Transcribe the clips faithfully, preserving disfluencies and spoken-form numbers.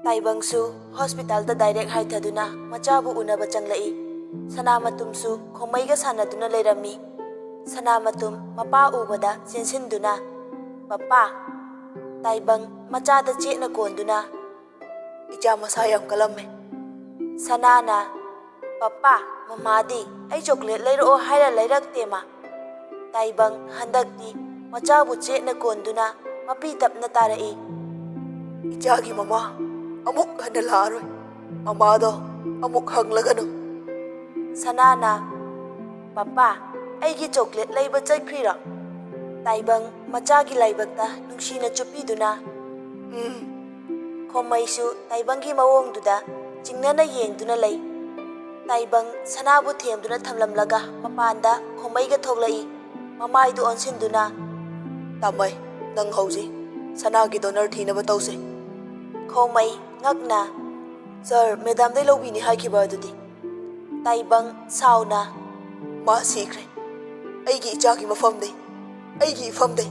ꯇꯥꯏꯕꯪꯁꯨ ꯍꯣꯁꯄꯤꯇꯥꯜꯗ ꯗꯥꯏꯔꯦꯛ ꯍꯥꯏꯊꯗꯨꯅ ꯃꯆꯥꯕꯨ ꯎꯅꯕ ꯆꯪꯂꯛꯏ꯫ ꯁꯅꯥꯃꯇꯨꯝꯁꯨ ꯈꯣꯃꯩꯒ ꯁꯥꯟꯅꯗꯨꯅ ꯂꯩꯔꯝꯃꯤ꯫ ꯁꯅꯥꯃꯇꯨꯝ ꯃꯄꯥ ꯎꯕꯗ ꯆꯦꯟꯁꯤꯟꯗꯨꯅ, "ꯄꯄꯥ!" ꯇꯥꯏꯕꯪ ꯃꯆꯥꯗ ꯆꯦꯠꯅ ꯀꯣꯟꯗꯨꯅ, "ꯏꯆꯥ ꯃꯁꯥ ꯌꯥꯝ ꯀꯜꯂꯝꯃꯦ꯫" ꯁꯅꯥꯅ, "ꯄꯄꯥ, ꯃꯃꯥꯗꯤ ꯑꯩ ꯆꯣꯀ꯭ꯂꯦꯠ ꯂꯩꯔꯛꯑꯣ ꯍꯥꯏꯔ ꯂꯩꯔꯛꯇꯦ ꯃꯥ꯫" ꯇꯥꯏꯕꯪ ꯍꯟꯗꯛꯇꯤ ꯃꯆꯥꯕꯨ ꯆꯦꯠꯅ ꯀꯣꯟꯗꯨꯅ ꯃꯄꯤ ꯇꯞꯅ ꯇꯥꯔꯛꯏ꯫ "ꯏꯆꯥꯒꯤ ꯃꯃꯥ ꯑꯃꯨꯛ ꯍꯟꯅ ꯂꯥꯛꯑꯔꯣꯏ꯫ ꯃꯃꯥꯗꯣ ꯑꯃꯨꯛ ꯍꯪꯂꯒꯅꯨ꯫" ꯁꯅꯥꯅ, "ꯄꯄꯥ, ꯑꯩꯒꯤ ꯆꯣꯀ꯭ꯂꯦꯠ ꯂꯩꯕ ꯆꯠꯈ꯭ꯔꯤꯔꯣ?" ꯇꯥꯏꯕꯪ ꯃꯆꯥꯒꯤ ꯂꯥꯏꯕꯛꯇ ꯅꯨꯡꯁꯤꯅ ꯆꯨꯞꯄꯤꯗꯨꯅ, "ꯎꯝ꯫" ꯈꯣꯃꯩꯁꯨ ꯇꯥꯏꯕꯪꯒꯤ ꯃꯑꯣꯡꯗꯨꯗ ꯆꯤꯡꯅꯅ ꯌꯦꯡꯗꯨꯅ ꯂꯩ꯫ ꯇꯥꯏꯕꯪ ꯁꯅꯥꯕꯨ ꯊꯦꯝꯗꯨꯅ ꯊꯝꯂꯝꯂꯒ ꯃꯄꯥꯟꯗ ꯈꯣꯃꯩꯒ ꯊꯣꯛꯂꯛꯏ꯫ ꯃꯃꯥꯏꯗꯨ ꯑꯣꯟꯁꯤꯟꯗꯨꯅ, "ꯇꯥꯃꯩ, ꯅꯪ ꯍꯧꯖꯤꯛ ꯁꯅꯥꯒꯤ ꯗꯣꯅꯔ ꯊꯤꯅꯕ ꯇꯧꯁꯦ꯫" ꯈꯣꯃꯩ ꯉꯛꯅ, "ꯁꯥꯔ, ꯃꯦꯗꯥꯝꯗꯩ ꯂꯧꯕꯤꯅꯤ ꯍꯥꯏꯈꯤꯕ ꯑꯗꯨꯗꯤ?" ꯇꯥꯏꯕꯪ ꯁꯥꯎꯅ, "ꯃꯥ ꯁꯤꯈ꯭ꯔꯦ꯫ ꯑꯩꯒꯤ ꯏꯆꯥꯒꯤ ꯃꯐꯝꯗꯩ, ꯑꯩꯒꯤ ꯏꯐꯝꯗꯩ,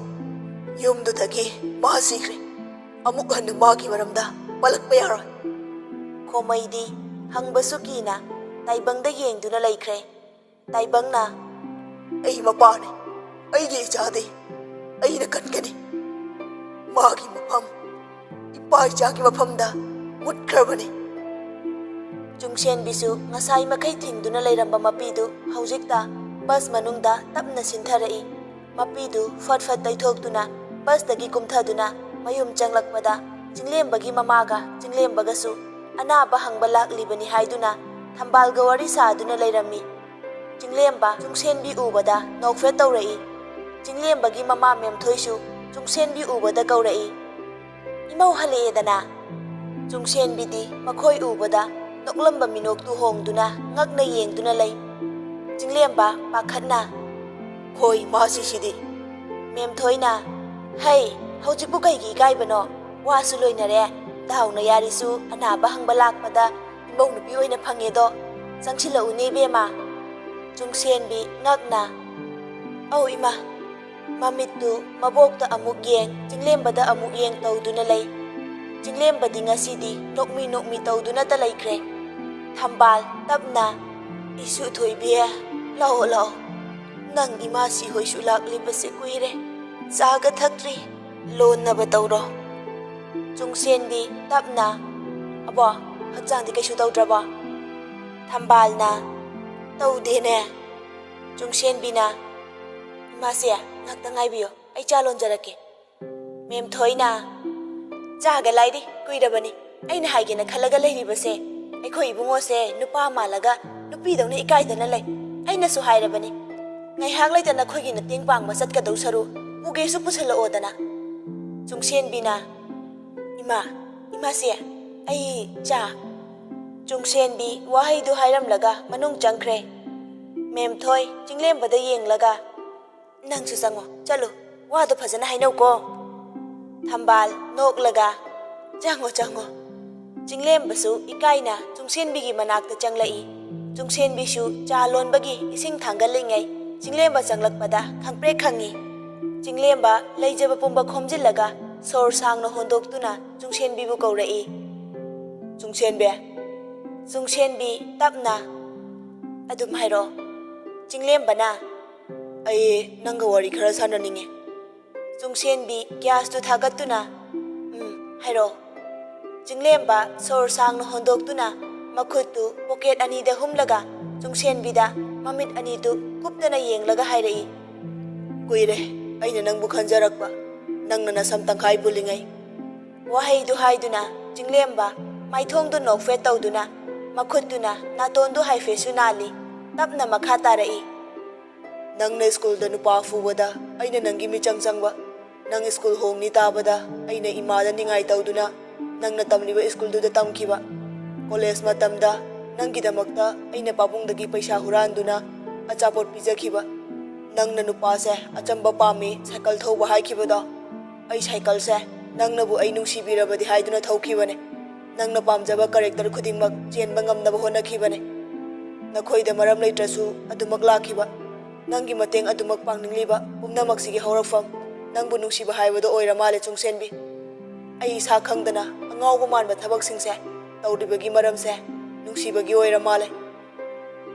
ꯌꯨꯝꯗꯨꯗꯒꯤ ꯃꯥ ꯁꯤꯈ꯭ꯔꯦ꯫ ꯑꯃꯨꯛ ꯍꯟꯅ ꯃꯥꯒꯤ ꯃꯔꯝꯗ ꯄꯜꯂꯛꯄ ꯌꯥꯔꯣꯏ꯫" ꯈꯣꯃꯩꯗꯤ ꯍꯪꯕꯁꯨ ꯀꯤꯅ ꯇꯥꯏꯕꯪꯗ ꯌꯦꯡꯗꯨꯅ ꯂꯩꯈ꯭ꯔꯦ꯫ ꯇꯥꯏꯕꯪꯅ, "ꯑꯩ ꯃꯄꯥꯅꯤ, ꯑꯩꯒꯤ ꯏꯆꯥꯗꯤ ꯑꯩꯅ ꯀꯟꯒꯅꯤ꯫ ꯃꯥꯒꯤ ꯃꯐꯝ ꯏꯄꯥ ꯏꯆꯥꯒꯤ ꯃꯐꯝꯗ ꯃꯨꯠꯈ꯭ꯔꯕꯅꯤ꯫" ꯆꯨꯡꯁꯦꯟꯕꯤꯁꯨ ꯉꯁꯥꯏ ꯃꯈꯩ ꯊꯤꯡꯗꯨꯅ ꯂꯩꯔꯝꯕ ꯃꯄꯤꯗꯨ ꯍꯧꯖꯤꯛꯇ ꯕꯁ ꯃꯅꯨꯡꯗ ꯇꯞꯅ ꯁꯤꯟꯊꯔꯛꯏ꯫ ꯃꯄꯤꯗꯨ ꯐꯠ ꯐꯠ ꯇꯩꯊꯣꯛꯇꯨꯅ ꯕꯁꯇꯒꯤ ꯀꯨꯝꯊꯗꯨꯅ ꯃꯌꯨꯝ ꯆꯪꯂꯛꯄꯗ, ꯆꯤꯡꯂꯦꯝꯕꯒꯤ ꯃꯃꯥꯒ ꯆꯤꯡꯂꯦꯝꯕꯒꯁꯨ ꯑꯅꯥꯕ ꯍꯪꯕ ꯂꯥꯛꯂꯤꯕꯅꯤ ꯍꯥꯏꯗꯨꯅ ꯊꯝꯕꯥꯜꯒ ꯋꯥꯔꯤ ꯁꯥꯗꯨꯅ ꯂꯩꯔꯝꯃꯤ꯫ ꯆꯤꯡꯂꯦꯝꯕ ꯆꯨꯡꯁꯦꯟꯕꯤ ꯎꯕꯗ ꯅꯣꯛꯐꯦꯠ ꯇꯧꯔꯛꯏ꯫ ꯆꯤꯡꯂꯦꯝꯕꯒꯤ ꯃꯃꯥ ꯃꯦꯝꯊꯣꯏꯁꯨ ꯆꯨꯡꯁꯦꯟꯕꯤ ꯎꯕꯗ ꯀꯧꯔꯛꯏ, "ꯏꯃꯧ ꯍꯜꯂꯛꯑꯦꯗꯅ?" ꯆꯨꯡꯁꯦꯟꯕꯤꯗꯤ ꯃꯈꯣꯏ ꯎꯕꯗ ꯅꯣꯛꯂꯝꯕ ꯃꯤꯅꯣꯛꯇꯨ ꯍꯣꯡꯗꯨꯅ ꯉꯛꯅ ꯌꯦꯡꯗꯨꯅ ꯂꯩ꯫ ꯆꯤꯡꯂꯦꯝꯕ ꯄꯥꯈꯠꯅ, "ꯈꯣꯏ ꯃꯥꯁꯤꯁꯤꯗꯤ!" ꯃꯦꯝꯊꯣꯏꯅ, "ꯍꯩ, ꯍꯧꯖꯤꯛꯄꯨ ꯀꯩꯒꯤ ꯏꯀꯥꯏꯕꯅꯣ? ꯋꯥꯁꯨ ꯂꯣꯏꯅꯔꯦ꯫ ꯗꯥꯎꯅ ꯌꯥꯔꯤꯁꯨ ꯑꯅꯥꯕ ꯍꯪꯕ ꯂꯥꯛꯄꯗ ꯏꯃꯧ ꯅꯨꯄꯤ ꯑꯣꯏꯅ ꯐꯪꯉꯦꯗꯣ꯫ ꯆꯪꯁꯤꯜꯂꯛꯎꯅꯦ ꯏꯕꯦꯝꯃ꯫" ꯆꯨꯡꯁꯦꯟꯕꯤ ꯉꯛꯅ, "ꯑꯧ ꯏꯃꯥ꯫" ꯃꯃꯤꯠꯇꯨ ꯃꯕꯣꯛꯇ ꯑꯃꯨꯛ ꯌꯦꯡ, ꯆꯤꯡꯂꯦꯝꯕꯗ ꯑꯃꯨꯛ ꯌꯦꯡ ꯇꯧꯗꯨꯅ ꯂꯩ꯫ ꯆꯤꯡꯂꯦꯝꯕꯗꯤ ꯉꯁꯤꯗꯤ ꯅꯣꯛꯃꯤ ꯅꯣꯛꯃꯤ ꯇꯧꯗꯨꯅꯇ ꯂꯩꯈ꯭ꯔꯦ꯫ ꯊꯝꯕꯥꯜ ꯇꯞꯅ, "ꯏꯁꯨ ꯊꯣꯏꯕꯤ, ꯂꯥꯛꯑꯣ, ꯂꯥꯛꯑꯣ꯫ ꯅꯪ ꯏꯃꯥ ꯁꯤꯍꯣꯏꯁꯨ ꯂꯥꯛꯂꯤꯕꯁꯦ ꯀꯨꯏꯔꯦ꯫ ꯆꯥꯒ ꯊꯛꯇ꯭ꯔꯤ꯫ ꯂꯣꯟꯅꯕ ꯇꯧꯔꯣ꯫" ꯆꯨꯡꯁꯦꯟꯕꯤ ꯇꯞꯅ, "ꯑꯕꯣ, ꯍꯛꯆꯥꯡꯗꯤ ꯀꯩꯁꯨ ꯇꯧꯗ꯭ꯔꯕꯣ?" ꯊꯝꯕꯥꯜꯅ, "ꯇꯧꯗꯦꯅꯦ꯫" ꯆꯨꯡꯁꯦꯟꯕꯤꯅ, "ꯏꯃꯥꯁꯦ, ꯉꯥꯛꯇ ꯉꯥꯏꯕꯤꯌꯣ, ꯑꯩ ꯆꯥ ꯂꯣꯟꯖꯔꯛꯀꯦ꯫" ꯃꯦꯝꯊꯣꯏꯅ, "ꯆꯥꯒ ꯂꯥꯏꯔꯤ, ꯀꯨꯏꯔꯕꯅꯤ꯫ ꯑꯩꯅ ꯍꯥꯏꯒꯦꯅ ꯈꯜꯂꯒ ꯂꯩꯔꯤꯕꯁꯦ, ꯑꯩꯈꯣꯏ ꯏꯕꯨꯡꯉꯣꯁꯦ ꯅꯨꯄꯥ ꯃꯥꯜꯂꯒ ꯅꯨꯄꯤꯗꯧꯅ ꯏꯀꯥꯏꯗꯅ ꯂꯩ꯫ ꯑꯩꯅꯁꯨ ꯍꯥꯏꯔꯕꯅꯤ, ꯉꯥꯏꯍꯥꯛ ꯂꯩꯇꯅ ꯑꯩꯈꯣꯏꯒꯤ ꯃꯇꯦꯡ ꯄꯥꯡꯕ ꯆꯠꯀꯗꯧ ꯁꯔꯨ, ꯄꯨꯒꯦꯁꯨ ꯄꯨꯁꯜꯂꯛꯑꯣꯗꯅ꯫" ꯆꯨꯡꯁꯦꯟꯕꯤꯅ, "ꯏꯃꯥ, ꯏꯃꯥꯁꯦ, ꯑꯩ ꯆꯥ꯫" ꯆꯨꯡꯁꯦꯟꯕꯤ ꯋꯥꯍꯩꯗꯨ ꯍꯥꯏꯔꯝꯂꯒ ꯃꯅꯨꯡ ꯆꯪꯈ꯭ꯔꯦ꯫ ꯃꯦꯝꯊꯣꯏ ꯆꯤꯡꯂꯦꯝꯕꯗ ꯌꯦꯡꯂꯒ, "ꯅꯪꯁꯨ ꯆꯪꯉꯣ, ꯆꯠꯂꯨ, ꯋꯥꯗꯣ ꯐꯖꯅ ꯍꯥꯏꯅꯧꯀꯣ꯫" ꯊꯝꯕꯥꯜ ꯅꯣꯛꯂꯒ, "ꯆꯪꯉꯣ, ꯆꯪꯉꯣ꯫" ꯆꯤꯡꯂꯦꯝꯕꯁꯨ ꯏꯀꯥꯏꯅ ꯆꯨꯡꯁꯦꯟꯕꯤꯒꯤ ꯃꯅꯥꯛꯇ ꯆꯪꯂꯛꯏ꯫ ꯆꯨꯡꯁꯦꯟꯕꯤꯁꯨ ꯆꯥ ꯂꯣꯟꯕꯒꯤ ꯏꯁꯤꯡ ꯊꯥꯡꯒꯠꯂꯤꯉꯩ ꯆꯤꯡꯂꯦꯝꯕ ꯆꯪꯂꯛꯄꯗ ꯈꯪꯄ꯭ꯔꯦꯛ ꯈꯪꯉꯤ꯫ ꯆꯤꯡꯂꯦꯝꯕ ꯂꯩꯖꯕ ꯄꯨꯝꯕ ꯈꯣꯝꯖꯤꯜꯂꯒ ꯁꯣꯔ ꯁꯥꯡꯅ ꯍꯣꯟꯗꯣꯛꯇꯨꯅ ꯆꯨꯡꯁꯦꯟꯕꯤꯕꯨ ꯀꯧꯔꯛꯏ꯫ "ꯆꯨꯡꯁꯦꯟꯕꯤ꯫" ꯆꯨꯡꯁꯦꯟꯕꯤ ꯇꯞꯅ, "ꯑꯗꯨꯝ ꯍꯥꯏꯔꯛꯑꯣ꯫" ꯆꯤꯡꯂꯦꯝꯕꯅ, "ꯑꯩ ꯅꯪꯒ ꯋꯥꯔꯤ ꯈꯔ ꯁꯥꯟꯅꯅꯤꯡꯉꯤ꯫" ꯆꯨꯡꯁꯦꯟꯕꯤ ꯒ꯭ꯌꯥꯁꯇꯨ ꯊꯥꯒꯠꯇꯨꯅ, "ꯎꯝ, ꯍꯥꯏꯔꯛꯑꯣ꯫" ꯆꯤꯡꯂꯦꯝꯕ ꯁꯣꯔ ꯁꯥꯡꯅ ꯍꯣꯟꯗꯣꯛꯇꯨꯅ ꯃꯈꯨꯠꯇꯨ ꯄꯣꯀꯦꯠ ꯑꯅꯤꯗ ꯍꯨꯝꯂꯒ ꯆꯨꯡꯁꯦꯟꯕꯤꯗ ꯃꯃꯤꯠ ꯑꯅꯤꯗꯨ ꯀꯨꯞꯇꯅ ꯌꯦꯡꯂꯒ ꯍꯥꯏꯔꯛꯏ, "ꯀꯨꯏꯔꯦ ꯑꯩꯅ ꯅꯪꯕꯨ ꯈꯟꯖꯔꯛꯄ, ꯅꯪꯅ ꯅꯁꯝ ꯇꯪꯈꯥꯏ ꯄꯨꯜꯂꯤꯉꯩ꯫" ꯋꯥꯍꯩꯗꯨ ꯍꯥꯏꯗꯨꯅ ꯆꯤꯡꯂꯦꯝꯕ ꯃꯥꯏꯊꯣꯡꯗꯨ ꯅꯣꯛꯐꯦꯠ ꯇꯧꯗꯨꯅ ꯃꯈꯨꯠꯇꯨꯅ ꯅꯥꯇꯣꯟꯗꯨ ꯍꯥꯏꯐꯦꯠꯁꯨ ꯅꯥꯜꯂꯤ꯫ ꯇꯞꯅ ꯃꯈꯥ ꯇꯥꯔꯛꯏ, "ꯅꯪꯅ ꯁ꯭ꯀꯨꯜꯗ ꯅꯨꯄꯥ ꯐꯨꯕꯗ ꯑꯩꯅ ꯅꯪꯒꯤ ꯃꯤꯆꯪ ꯆꯪꯕ, ꯅꯪ ꯁ꯭ꯀꯨꯜ ꯍꯣꯡꯅꯤ ꯇꯥꯕꯗ ꯑꯩꯅ ꯏꯃꯥꯗ ꯅꯤꯡꯉꯥꯏ ꯇꯧꯗꯨꯅ ꯅꯪꯅ ꯇꯝꯂꯤꯕ ꯁ꯭ꯀꯨꯜꯗꯨꯗ ꯇꯝꯈꯤꯕ, ꯀꯣꯂꯦꯖ ꯃꯇꯝꯗ ꯅꯪꯒꯤꯗꯃꯛꯇ ꯑꯩꯅ ꯄꯥꯕꯨꯡꯗꯒꯤ ꯄꯩꯁꯥ ꯍꯨꯔꯥꯟꯗꯨꯅ ꯑꯆꯥꯄꯣꯠ ꯄꯤꯖꯈꯤꯕ, ꯅꯪꯅ ꯅꯨꯄꯥꯁꯦ ꯑꯆꯝꯕ ꯄꯥꯝꯃꯤ, ꯁꯥꯏꯀꯜ ꯊꯧꯕ ꯍꯥꯏꯈꯤꯕꯗꯣ, ꯑꯩ ꯁꯥꯏꯀꯜꯁꯦ ꯅꯪꯅꯕꯨ ꯑꯩ ꯅꯨꯡꯁꯤꯕꯤꯔꯕꯗꯤ ꯍꯥꯏꯗꯨꯅ ꯊꯧꯈꯤꯕꯅꯦ꯫ ꯅꯪꯅ ꯄꯥꯝꯖꯕ ꯀꯦꯔꯦꯛꯇꯔ ꯈꯨꯗꯤꯡꯃꯛ ꯆꯦꯟꯕ ꯉꯝꯅꯕ ꯍꯣꯠꯅꯈꯤꯕꯅꯦ꯫ ꯅꯈꯣꯏꯗ ꯃꯔꯝ ꯂꯩꯇ꯭ꯔꯁꯨ ꯑꯗꯨꯃꯛ ꯂꯥꯛꯈꯤꯕ, ꯅꯪꯒꯤ ꯃꯇꯦꯡ ꯑꯗꯨꯃꯛ ꯄꯥꯡꯅꯤꯡꯂꯤꯕ ꯄꯨꯝꯅꯃꯛꯁꯤꯒꯤ ꯍꯧꯔꯛꯐꯝ ꯅꯪꯕꯨ ꯅꯨꯡꯁꯤꯕ ꯍꯥꯏꯕꯗꯣ ꯑꯣꯏꯔ ꯃꯥꯜꯂꯦ, ꯆꯨꯡꯁꯦꯟꯕꯤ꯫" ꯑꯩ ꯏꯁꯥ ꯈꯪꯗꯅ ꯑꯉꯥꯎꯕ ꯃꯥꯟꯕ ꯊꯕꯛꯁꯤꯡꯁꯦ ꯇꯧꯔꯤꯕꯒꯤ ꯃꯔꯝꯁꯦ ꯅꯨꯡꯁꯤꯕꯒꯤ ꯑꯣꯏꯔ ꯃꯥꯜꯂꯦ꯫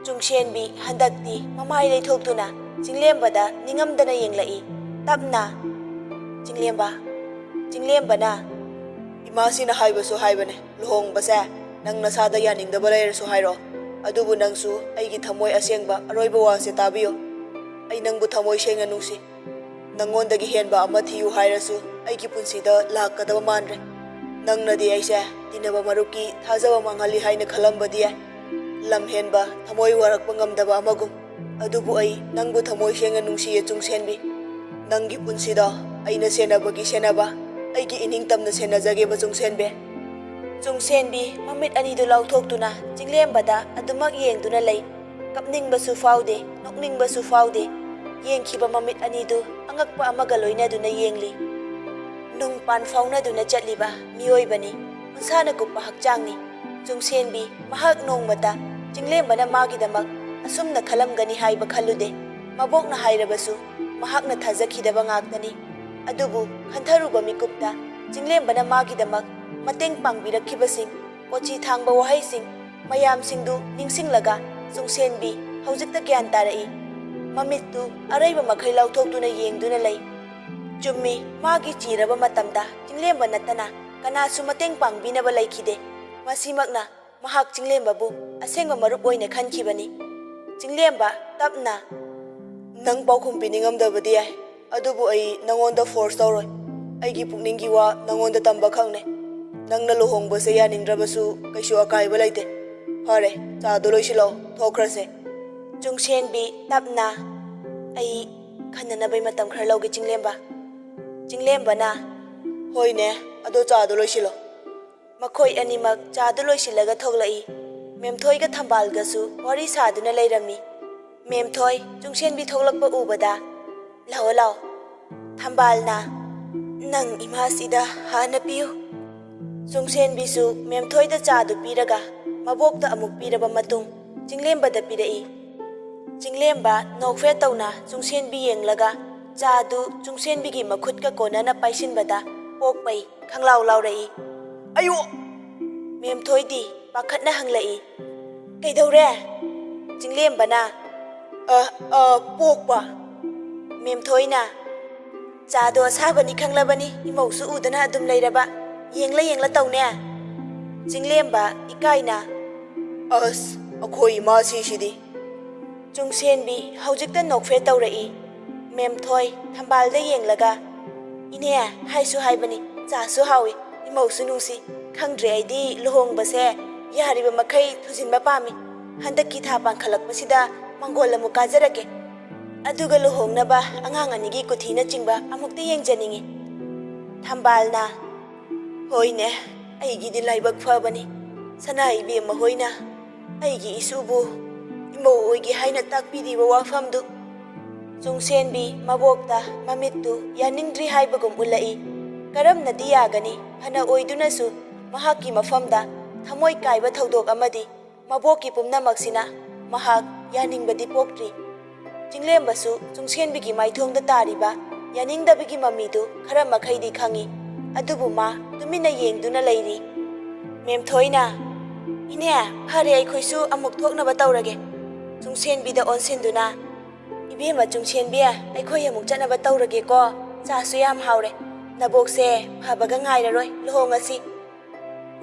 ꯆꯨꯡꯁꯦꯟꯕꯤ ꯍꯟꯗꯛꯇꯤ ꯃꯃꯥꯏ ꯂꯩꯊꯣꯛꯇꯨꯅ ꯆꯤꯡꯂꯦꯝꯕꯗ ꯅꯤꯡꯉꯝꯗꯅ ꯌꯦꯡꯂꯛꯏ꯫ ꯇꯞꯅ, "ꯆꯤꯡꯂꯦꯝꯕ, ꯆꯤꯡꯂꯦꯝꯕꯅ ꯏꯃꯥꯁꯤꯅ ꯍꯥꯏꯕꯁꯨ ꯍꯥꯏꯕꯅꯦ, ꯂꯨꯍꯣꯡꯕꯁꯦ ꯅꯪ ꯅꯁꯥꯗ ꯌꯥꯅꯤꯡꯗꯕ ꯂꯩꯔꯁꯨ ꯍꯥꯏꯔꯣ, ꯑꯗꯨꯕꯨ ꯅꯪꯁꯨ ꯑꯩꯒꯤ ꯊꯃꯣꯏ ꯑꯁꯦꯡꯕ ꯑꯔꯣꯏꯕ ꯋꯥꯁꯦ ꯇꯥꯕꯤꯌꯨ꯫ ꯑꯩ ꯅꯪꯕꯨ ꯊꯃꯣꯏ ꯁꯦꯡꯅ ꯅꯨꯡꯁꯤ꯫ ꯅꯪꯉꯣꯟꯗꯒꯤ ꯍꯦꯟꯕ ꯑꯃ ꯊꯤꯌꯨ ꯍꯥꯏꯔꯁꯨ ꯑꯩꯒꯤ ꯄꯨꯟꯁꯤꯗ ꯂꯥꯛꯀꯗꯕ ꯃꯥꯟꯗ꯭ꯔꯦ꯫ ꯅꯪꯅꯗꯤ ꯑꯩꯁꯦ ꯇꯤꯟꯅꯕ ꯃꯔꯨꯞꯀꯤ ꯊꯥꯖꯕ ꯃꯥꯡꯍꯜꯂꯤ ꯍꯥꯏꯅ ꯈꯜꯂꯝꯕꯗꯤ ꯌꯥꯏ, ꯂꯝ ꯍꯦꯟꯕ, ꯊꯃꯣꯏ ꯋꯥꯔꯛꯄ ꯉꯝꯗꯕ ꯑꯃꯒꯨꯝ꯫ ꯑꯗꯨꯕꯨ ꯑꯩ ꯅꯪꯕꯨ ꯊꯃꯣꯏ ꯁꯦꯡꯅ ꯅꯨꯡꯁꯤꯌꯦ ꯆꯨꯡꯁꯦꯟꯕꯤ꯫ ꯅꯪꯒꯤ ꯄꯨꯟꯁꯤꯗꯣ ꯑꯩꯅ ꯁꯦꯟꯅꯕꯒꯤ ꯁꯦꯟꯅꯕ, ꯑꯩꯒꯤ ꯏꯅꯤꯡꯇꯝꯅ ꯁꯦꯟꯅꯖꯒꯦꯕ ꯆꯨꯡꯁꯦꯟꯕꯤ꯫" ꯆꯨꯡꯁꯦꯟꯕꯤ ꯃꯃꯤꯠ ꯑꯅꯤꯗꯨ ꯂꯥꯎꯊꯣꯛꯇꯨꯅ ꯆꯤꯡꯂꯦꯝꯕꯗ ꯑꯗꯨꯃꯛ ꯌꯦꯡꯗꯨꯅ ꯂꯩ꯫ ꯀꯞꯅꯤꯡꯕꯁꯨ ꯐꯥꯎꯗꯦ, ꯅꯣꯛꯅꯤꯡꯕꯁꯨ ꯐꯥꯎꯗꯦ꯫ ꯌꯦꯡꯈꯤꯕ ꯃꯃꯤꯠ ꯑꯅꯤꯗꯨ ꯑꯉꯛꯄ ꯑꯃꯒ ꯂꯣꯏꯅꯗꯨꯅ ꯌꯦꯡꯂꯤ꯫ ꯅꯨꯡ ꯄꯥꯟ ꯐꯥꯎꯅꯗꯨꯅ ꯆꯠꯂꯤꯕ ꯃꯤꯑꯣꯏꯕꯅꯤ꯫ ꯎꯟꯁꯥꯅ ꯀꯨꯞꯄ ꯍꯛꯆꯥꯡꯅꯤ꯫ ꯆꯨꯡꯁꯦꯟꯕꯤ ꯃꯍꯥꯛ ꯅꯣꯡꯃꯇ ꯆꯤꯡꯂꯦꯝꯕꯅ ꯃꯥꯒꯤꯗꯃꯛ ꯑꯁꯨꯝꯅ ꯈꯜꯂꯝꯒꯅꯤ ꯍꯥꯏꯕ ꯈꯜꯂꯨꯗꯦ꯫ ꯃꯕꯣꯛꯅ ꯍꯥꯏꯔꯕꯁꯨ ꯃꯍꯥꯛꯅ ꯊꯥꯖꯈꯤꯗꯕ ꯉꯥꯛꯇꯅꯤ꯫ ꯑꯗꯨꯕꯨ ꯈꯟꯊꯔꯨꯕ ꯃꯤꯀꯨꯞꯇ ꯆꯤꯡꯂꯦꯝꯕꯅ ꯃꯥꯒꯤꯗꯃꯛ ꯃꯇꯦꯡ ꯄꯥꯡꯕꯤꯔꯛꯈꯤꯕꯁꯤꯡ, ꯀꯣꯆꯤ ꯊꯥꯡꯕ ꯋꯥꯍꯩꯁꯤꯡ ꯃꯌꯥꯝꯁꯤꯡꯗꯨ ꯅꯤꯡꯁꯤꯡꯂꯒ ꯆꯨꯡꯁꯦꯟꯕꯤ ꯍꯧꯖꯤꯛꯇ ꯒ꯭ꯌꯥꯟ ꯇꯥꯔꯛꯏ꯫ ꯃꯃꯤꯠꯇꯨ ꯑꯔꯩꯕ ꯃꯈꯩ ꯂꯥꯎꯊꯣꯛꯇꯨꯅ ꯌꯦꯡꯗꯨꯅ ꯂꯩ꯫ ꯆꯨꯝꯃꯤ, ꯃꯥꯒꯤ ꯆꯤꯔꯕ ꯃꯇꯝꯗ ꯆꯤꯡꯂꯦꯝꯕ ꯅꯠꯇꯅ ꯀꯅꯥꯁꯨ ꯃꯇꯦꯡ ꯄꯥꯡꯕꯤꯅꯕ ꯂꯩꯈꯤꯗꯦ꯫ ꯃꯁꯤꯃꯛꯅ ꯃꯍꯥꯛ ꯆꯤꯡꯂꯦꯝꯕꯕꯨ ꯑꯁꯦꯡꯕ ꯃꯔꯨꯞ ꯑꯣꯏꯅ ꯈꯟꯈꯤꯕꯅꯤ꯫ ꯆꯤꯡꯂꯦꯝꯕ ꯇꯞꯅ, "ꯅꯪ ꯄꯥꯎꯈꯨꯝ ꯄꯤꯅꯤꯡꯉꯝꯗꯕꯗꯤ ꯌꯥꯏ, ꯑꯗꯨꯕꯨ ꯑꯩ ꯅꯪꯉꯣꯟꯗ ꯐꯣꯔꯁ ꯇꯧꯔꯣꯏ꯫ ꯑꯩꯒꯤ ꯄꯨꯛꯅꯤꯡꯒꯤ ꯋꯥ ꯅꯪꯉꯣꯟꯗ ꯇꯝꯕ ꯈꯛꯅꯦ꯫ ꯅꯪꯅ ꯂꯨꯍꯣꯡꯕꯁꯦ ꯌꯥꯅꯤꯡꯗ꯭ꯔꯕꯁꯨ ꯀꯩꯁꯨ ꯑꯀꯥꯏꯕ ꯂꯩꯇꯦ꯫ ꯐꯔꯦ, ꯆꯥꯗꯣ ꯂꯣꯏꯁꯤꯜꯂꯣ, ꯊꯣꯛꯈ꯭ꯔꯁꯦ꯫" ꯆꯨꯡꯁꯦꯟꯕꯤ ꯇꯞꯅ, "ꯑꯩ ꯈꯟꯅꯅꯕꯩ ꯃꯇꯝ ꯈꯔ ꯂꯧꯒꯦ ꯆꯤꯡꯂꯦꯝꯕ꯫" ꯆꯤꯡꯂꯦꯝꯕꯅ, "ꯍꯣꯏꯅꯦ, ꯑꯗꯣ ꯆꯥꯗꯣ ꯂꯣꯏꯁꯤꯜꯂꯣ꯫" ꯃꯈꯣꯏ ꯑꯅꯤꯃꯛ ꯆꯥꯗꯨ ꯂꯣꯏꯁꯤꯜꯂꯒ ꯊꯣꯛꯂꯛꯏ꯫ ꯃꯦꯝꯊꯣꯏꯒ ꯊꯝꯕꯥꯜꯒꯁꯨ ꯋꯥꯔꯤ ꯁꯥꯗꯨꯅ ꯂꯩꯔꯝꯃꯤ꯫ ꯃꯦꯝꯊꯣꯏ, ꯆꯨꯡꯁꯦꯟꯕꯤ ꯊꯣꯛꯂꯛꯄ ꯎꯕꯗ, "ꯂꯥꯛꯑꯣ, ꯂꯥꯛꯑꯣ꯫" ꯊꯝꯕꯥꯜꯅ, "ꯅꯪ ꯏꯃꯥꯁꯤꯗ ꯍꯥꯟꯅ ꯄꯤꯌꯨ꯫" ꯆꯨꯡꯁꯦꯟꯕꯤꯁꯨ ꯃꯦꯝꯊꯣꯏꯗ ꯆꯥꯗꯨ ꯄꯤꯔꯒ ꯃꯕꯣꯛꯇ ꯑꯃꯨꯛ ꯄꯤꯔꯕ ꯃꯇꯨꯡ ꯆꯤꯡꯂꯦꯝꯕꯗ ꯄꯤꯔꯛꯏ꯫ ꯆꯤꯡꯂꯦꯝꯕ ꯅꯣꯛꯐꯦꯠ ꯇꯧꯅ ꯆꯨꯡꯁꯦꯟꯕꯤ ꯌꯦꯡꯂꯒ ꯆꯥꯗꯨ ꯆꯨꯡꯁꯦꯟꯕꯤꯒꯤ ꯃꯈꯨꯠꯀ ꯀꯣꯟꯅꯅ ꯄꯥꯏꯁꯤꯟꯕꯗ, ꯄꯣꯛꯄꯩ ꯈꯪꯂꯥꯎ ꯂꯥꯎꯔꯛꯏ꯫ "ꯑꯌꯣ!" ꯃꯦꯝꯊꯣꯏꯗꯤ ꯄꯥꯈꯠꯅ ꯍꯪꯂꯛꯏ꯫ "ꯀꯩꯗꯧꯔꯦ?" ꯆꯤꯡꯂꯦꯝꯕꯅ, "ꯑ, ꯑ, ꯄꯣꯛꯄ!" ꯃꯦꯝꯊꯣꯏꯅ, "ꯆꯥꯗꯣ ꯑꯁꯥꯕꯅꯤ ꯈꯪꯂꯕꯅꯤ, ꯏꯃꯧꯁꯨ ꯎꯗꯅ ꯑꯗꯨꯝ ꯂꯩꯔꯕ꯫ ꯌꯦꯡꯂ ꯌꯦꯡꯂ ꯇꯧꯅꯦ꯫" ꯆꯤꯡꯂꯦꯝꯕ ꯏꯀꯥꯏꯅ, "ꯑꯁ, ꯑꯩꯈꯣꯏ ꯏꯃꯥꯁꯤꯁꯤꯗꯤ!" ꯆꯨꯡꯁꯦꯟꯕꯤ ꯍꯧꯖꯤꯛꯇ ꯅꯣꯛꯐꯦꯠ ꯇꯧꯔꯛꯏ꯫ ꯃꯦꯝꯊꯣꯏ ꯊꯝꯕꯥꯜꯗ ꯌꯦꯡꯂꯒ, "ꯏꯅꯦ, ꯍꯥꯏꯁꯨ ꯍꯥꯏꯕꯅꯤ, ꯆꯥꯁꯨ ꯍꯥꯎꯏ, ꯏꯃꯧꯁꯨ ꯅꯨꯡꯁꯤ꯫ ꯈꯪꯗ꯭ꯔꯦ, ꯑꯩꯗꯤ ꯂꯨꯍꯣꯡꯕꯁꯦ ꯌꯥꯔꯤꯕ ꯃꯈꯩ ꯊꯨꯖꯤꯟꯕ ꯄꯥꯝꯃꯤ꯫ ꯍꯟꯗꯛꯀꯤ ꯊꯥ ꯄꯥꯟꯈꯠꯂꯛꯄꯁꯤꯗ ꯃꯪꯒꯣꯜ ꯑꯃꯨꯛ ꯀꯥꯖꯔꯛꯀꯦ꯫ ꯑꯗꯨꯒ ꯂꯨꯍꯣꯡꯅꯕ ꯑꯉꯥꯡ ꯑꯅꯤꯒꯤ ꯀꯨꯊꯤꯅꯆꯤꯡꯕ ꯑꯃꯨꯛꯇ ꯌꯦꯡꯖꯅꯤꯡꯏ꯫" ꯊꯝꯕꯥꯜꯅ, "ꯍꯣꯏꯅꯦ, ꯑꯩꯒꯤꯗꯤ ꯂꯥꯏꯕꯛ ꯐꯕꯅꯤ꯫ ꯁꯅꯥ ꯏꯕꯦꯝꯃ ꯍꯣꯏꯅ ꯑꯩꯒꯤ ꯏꯁꯨꯕꯨ ꯏꯃꯧ ꯑꯣꯏꯒꯦ ꯍꯥꯏꯅ ꯇꯥꯛꯄꯤꯔꯤꯕ ꯋꯥꯐꯝꯗꯨ꯫" ꯆꯨꯡꯁꯦꯟꯕꯤ ꯃꯕꯣꯛꯇ ꯃꯃꯤꯠꯇꯨ ꯌꯥꯅꯤꯡꯗ꯭ꯔꯤ ꯍꯥꯏꯕꯒꯨꯝ ꯎꯠꯂꯛꯏ꯫ ꯀꯔꯝꯅꯗꯤ ꯌꯥꯒꯅꯤ? ꯐꯅ ꯑꯣꯏꯗꯨꯅꯁꯨ ꯃꯍꯥꯛꯀꯤ ꯃꯐꯝꯗ ꯊꯃꯣꯏ ꯀꯥꯏꯕ ꯊꯧꯗꯣꯛ ꯑꯃꯗꯤ ꯃꯕꯣꯛꯀꯤ ꯄꯨꯝꯅꯃꯛꯁꯤꯅ ꯃꯍꯥꯛ ꯌꯥꯅꯤꯡꯕꯗꯤ ꯄꯣꯛꯇ꯭ꯔꯤ꯫ ꯆꯤꯡꯂꯦꯝꯕꯁꯨ ꯆꯨꯡꯁꯦꯟꯕꯤꯒꯤ ꯃꯥꯏꯊꯣꯡꯗ ꯇꯥꯔꯤꯕ ꯌꯥꯅꯤꯡꯗꯕꯒꯤ ꯃꯃꯤꯗꯨ ꯈꯔ ꯃꯈꯩꯗꯤ ꯈꯪꯏ, ꯑꯗꯨꯕꯨ ꯃꯥ ꯇꯨꯃꯤꯟꯅ ꯌꯦꯡꯗꯨꯅ ꯂꯩꯔꯤ꯫ ꯃꯦꯝꯊꯣꯏꯅ, "ꯏꯅꯦ, ꯐꯔꯦ, ꯑꯩꯈꯣꯏꯁꯨ ꯑꯃꯨꯛ ꯊꯣꯛꯅꯕ ꯇꯧꯔꯒꯦ꯫" ꯆꯨꯡꯁꯦꯟꯕꯤꯗ ꯑꯣꯟꯁꯤꯟꯗꯨꯅ, "ꯏꯕꯦꯝꯃ ꯆꯨꯡꯁꯦꯟꯕꯤ, ꯑꯩꯈꯣꯏ ꯑꯃꯨꯛ ꯆꯠꯅꯕ ꯇꯧꯔꯒꯦꯀꯣ꯫ ꯆꯥꯁꯨ ꯌꯥꯝ ꯍꯥꯎꯔꯦ꯫ ꯅꯕꯣꯛꯁꯦ ꯐꯕꯒ ꯉꯥꯏꯔꯔꯣꯏ, ꯂꯨꯍꯣꯡꯉꯁꯤ꯫"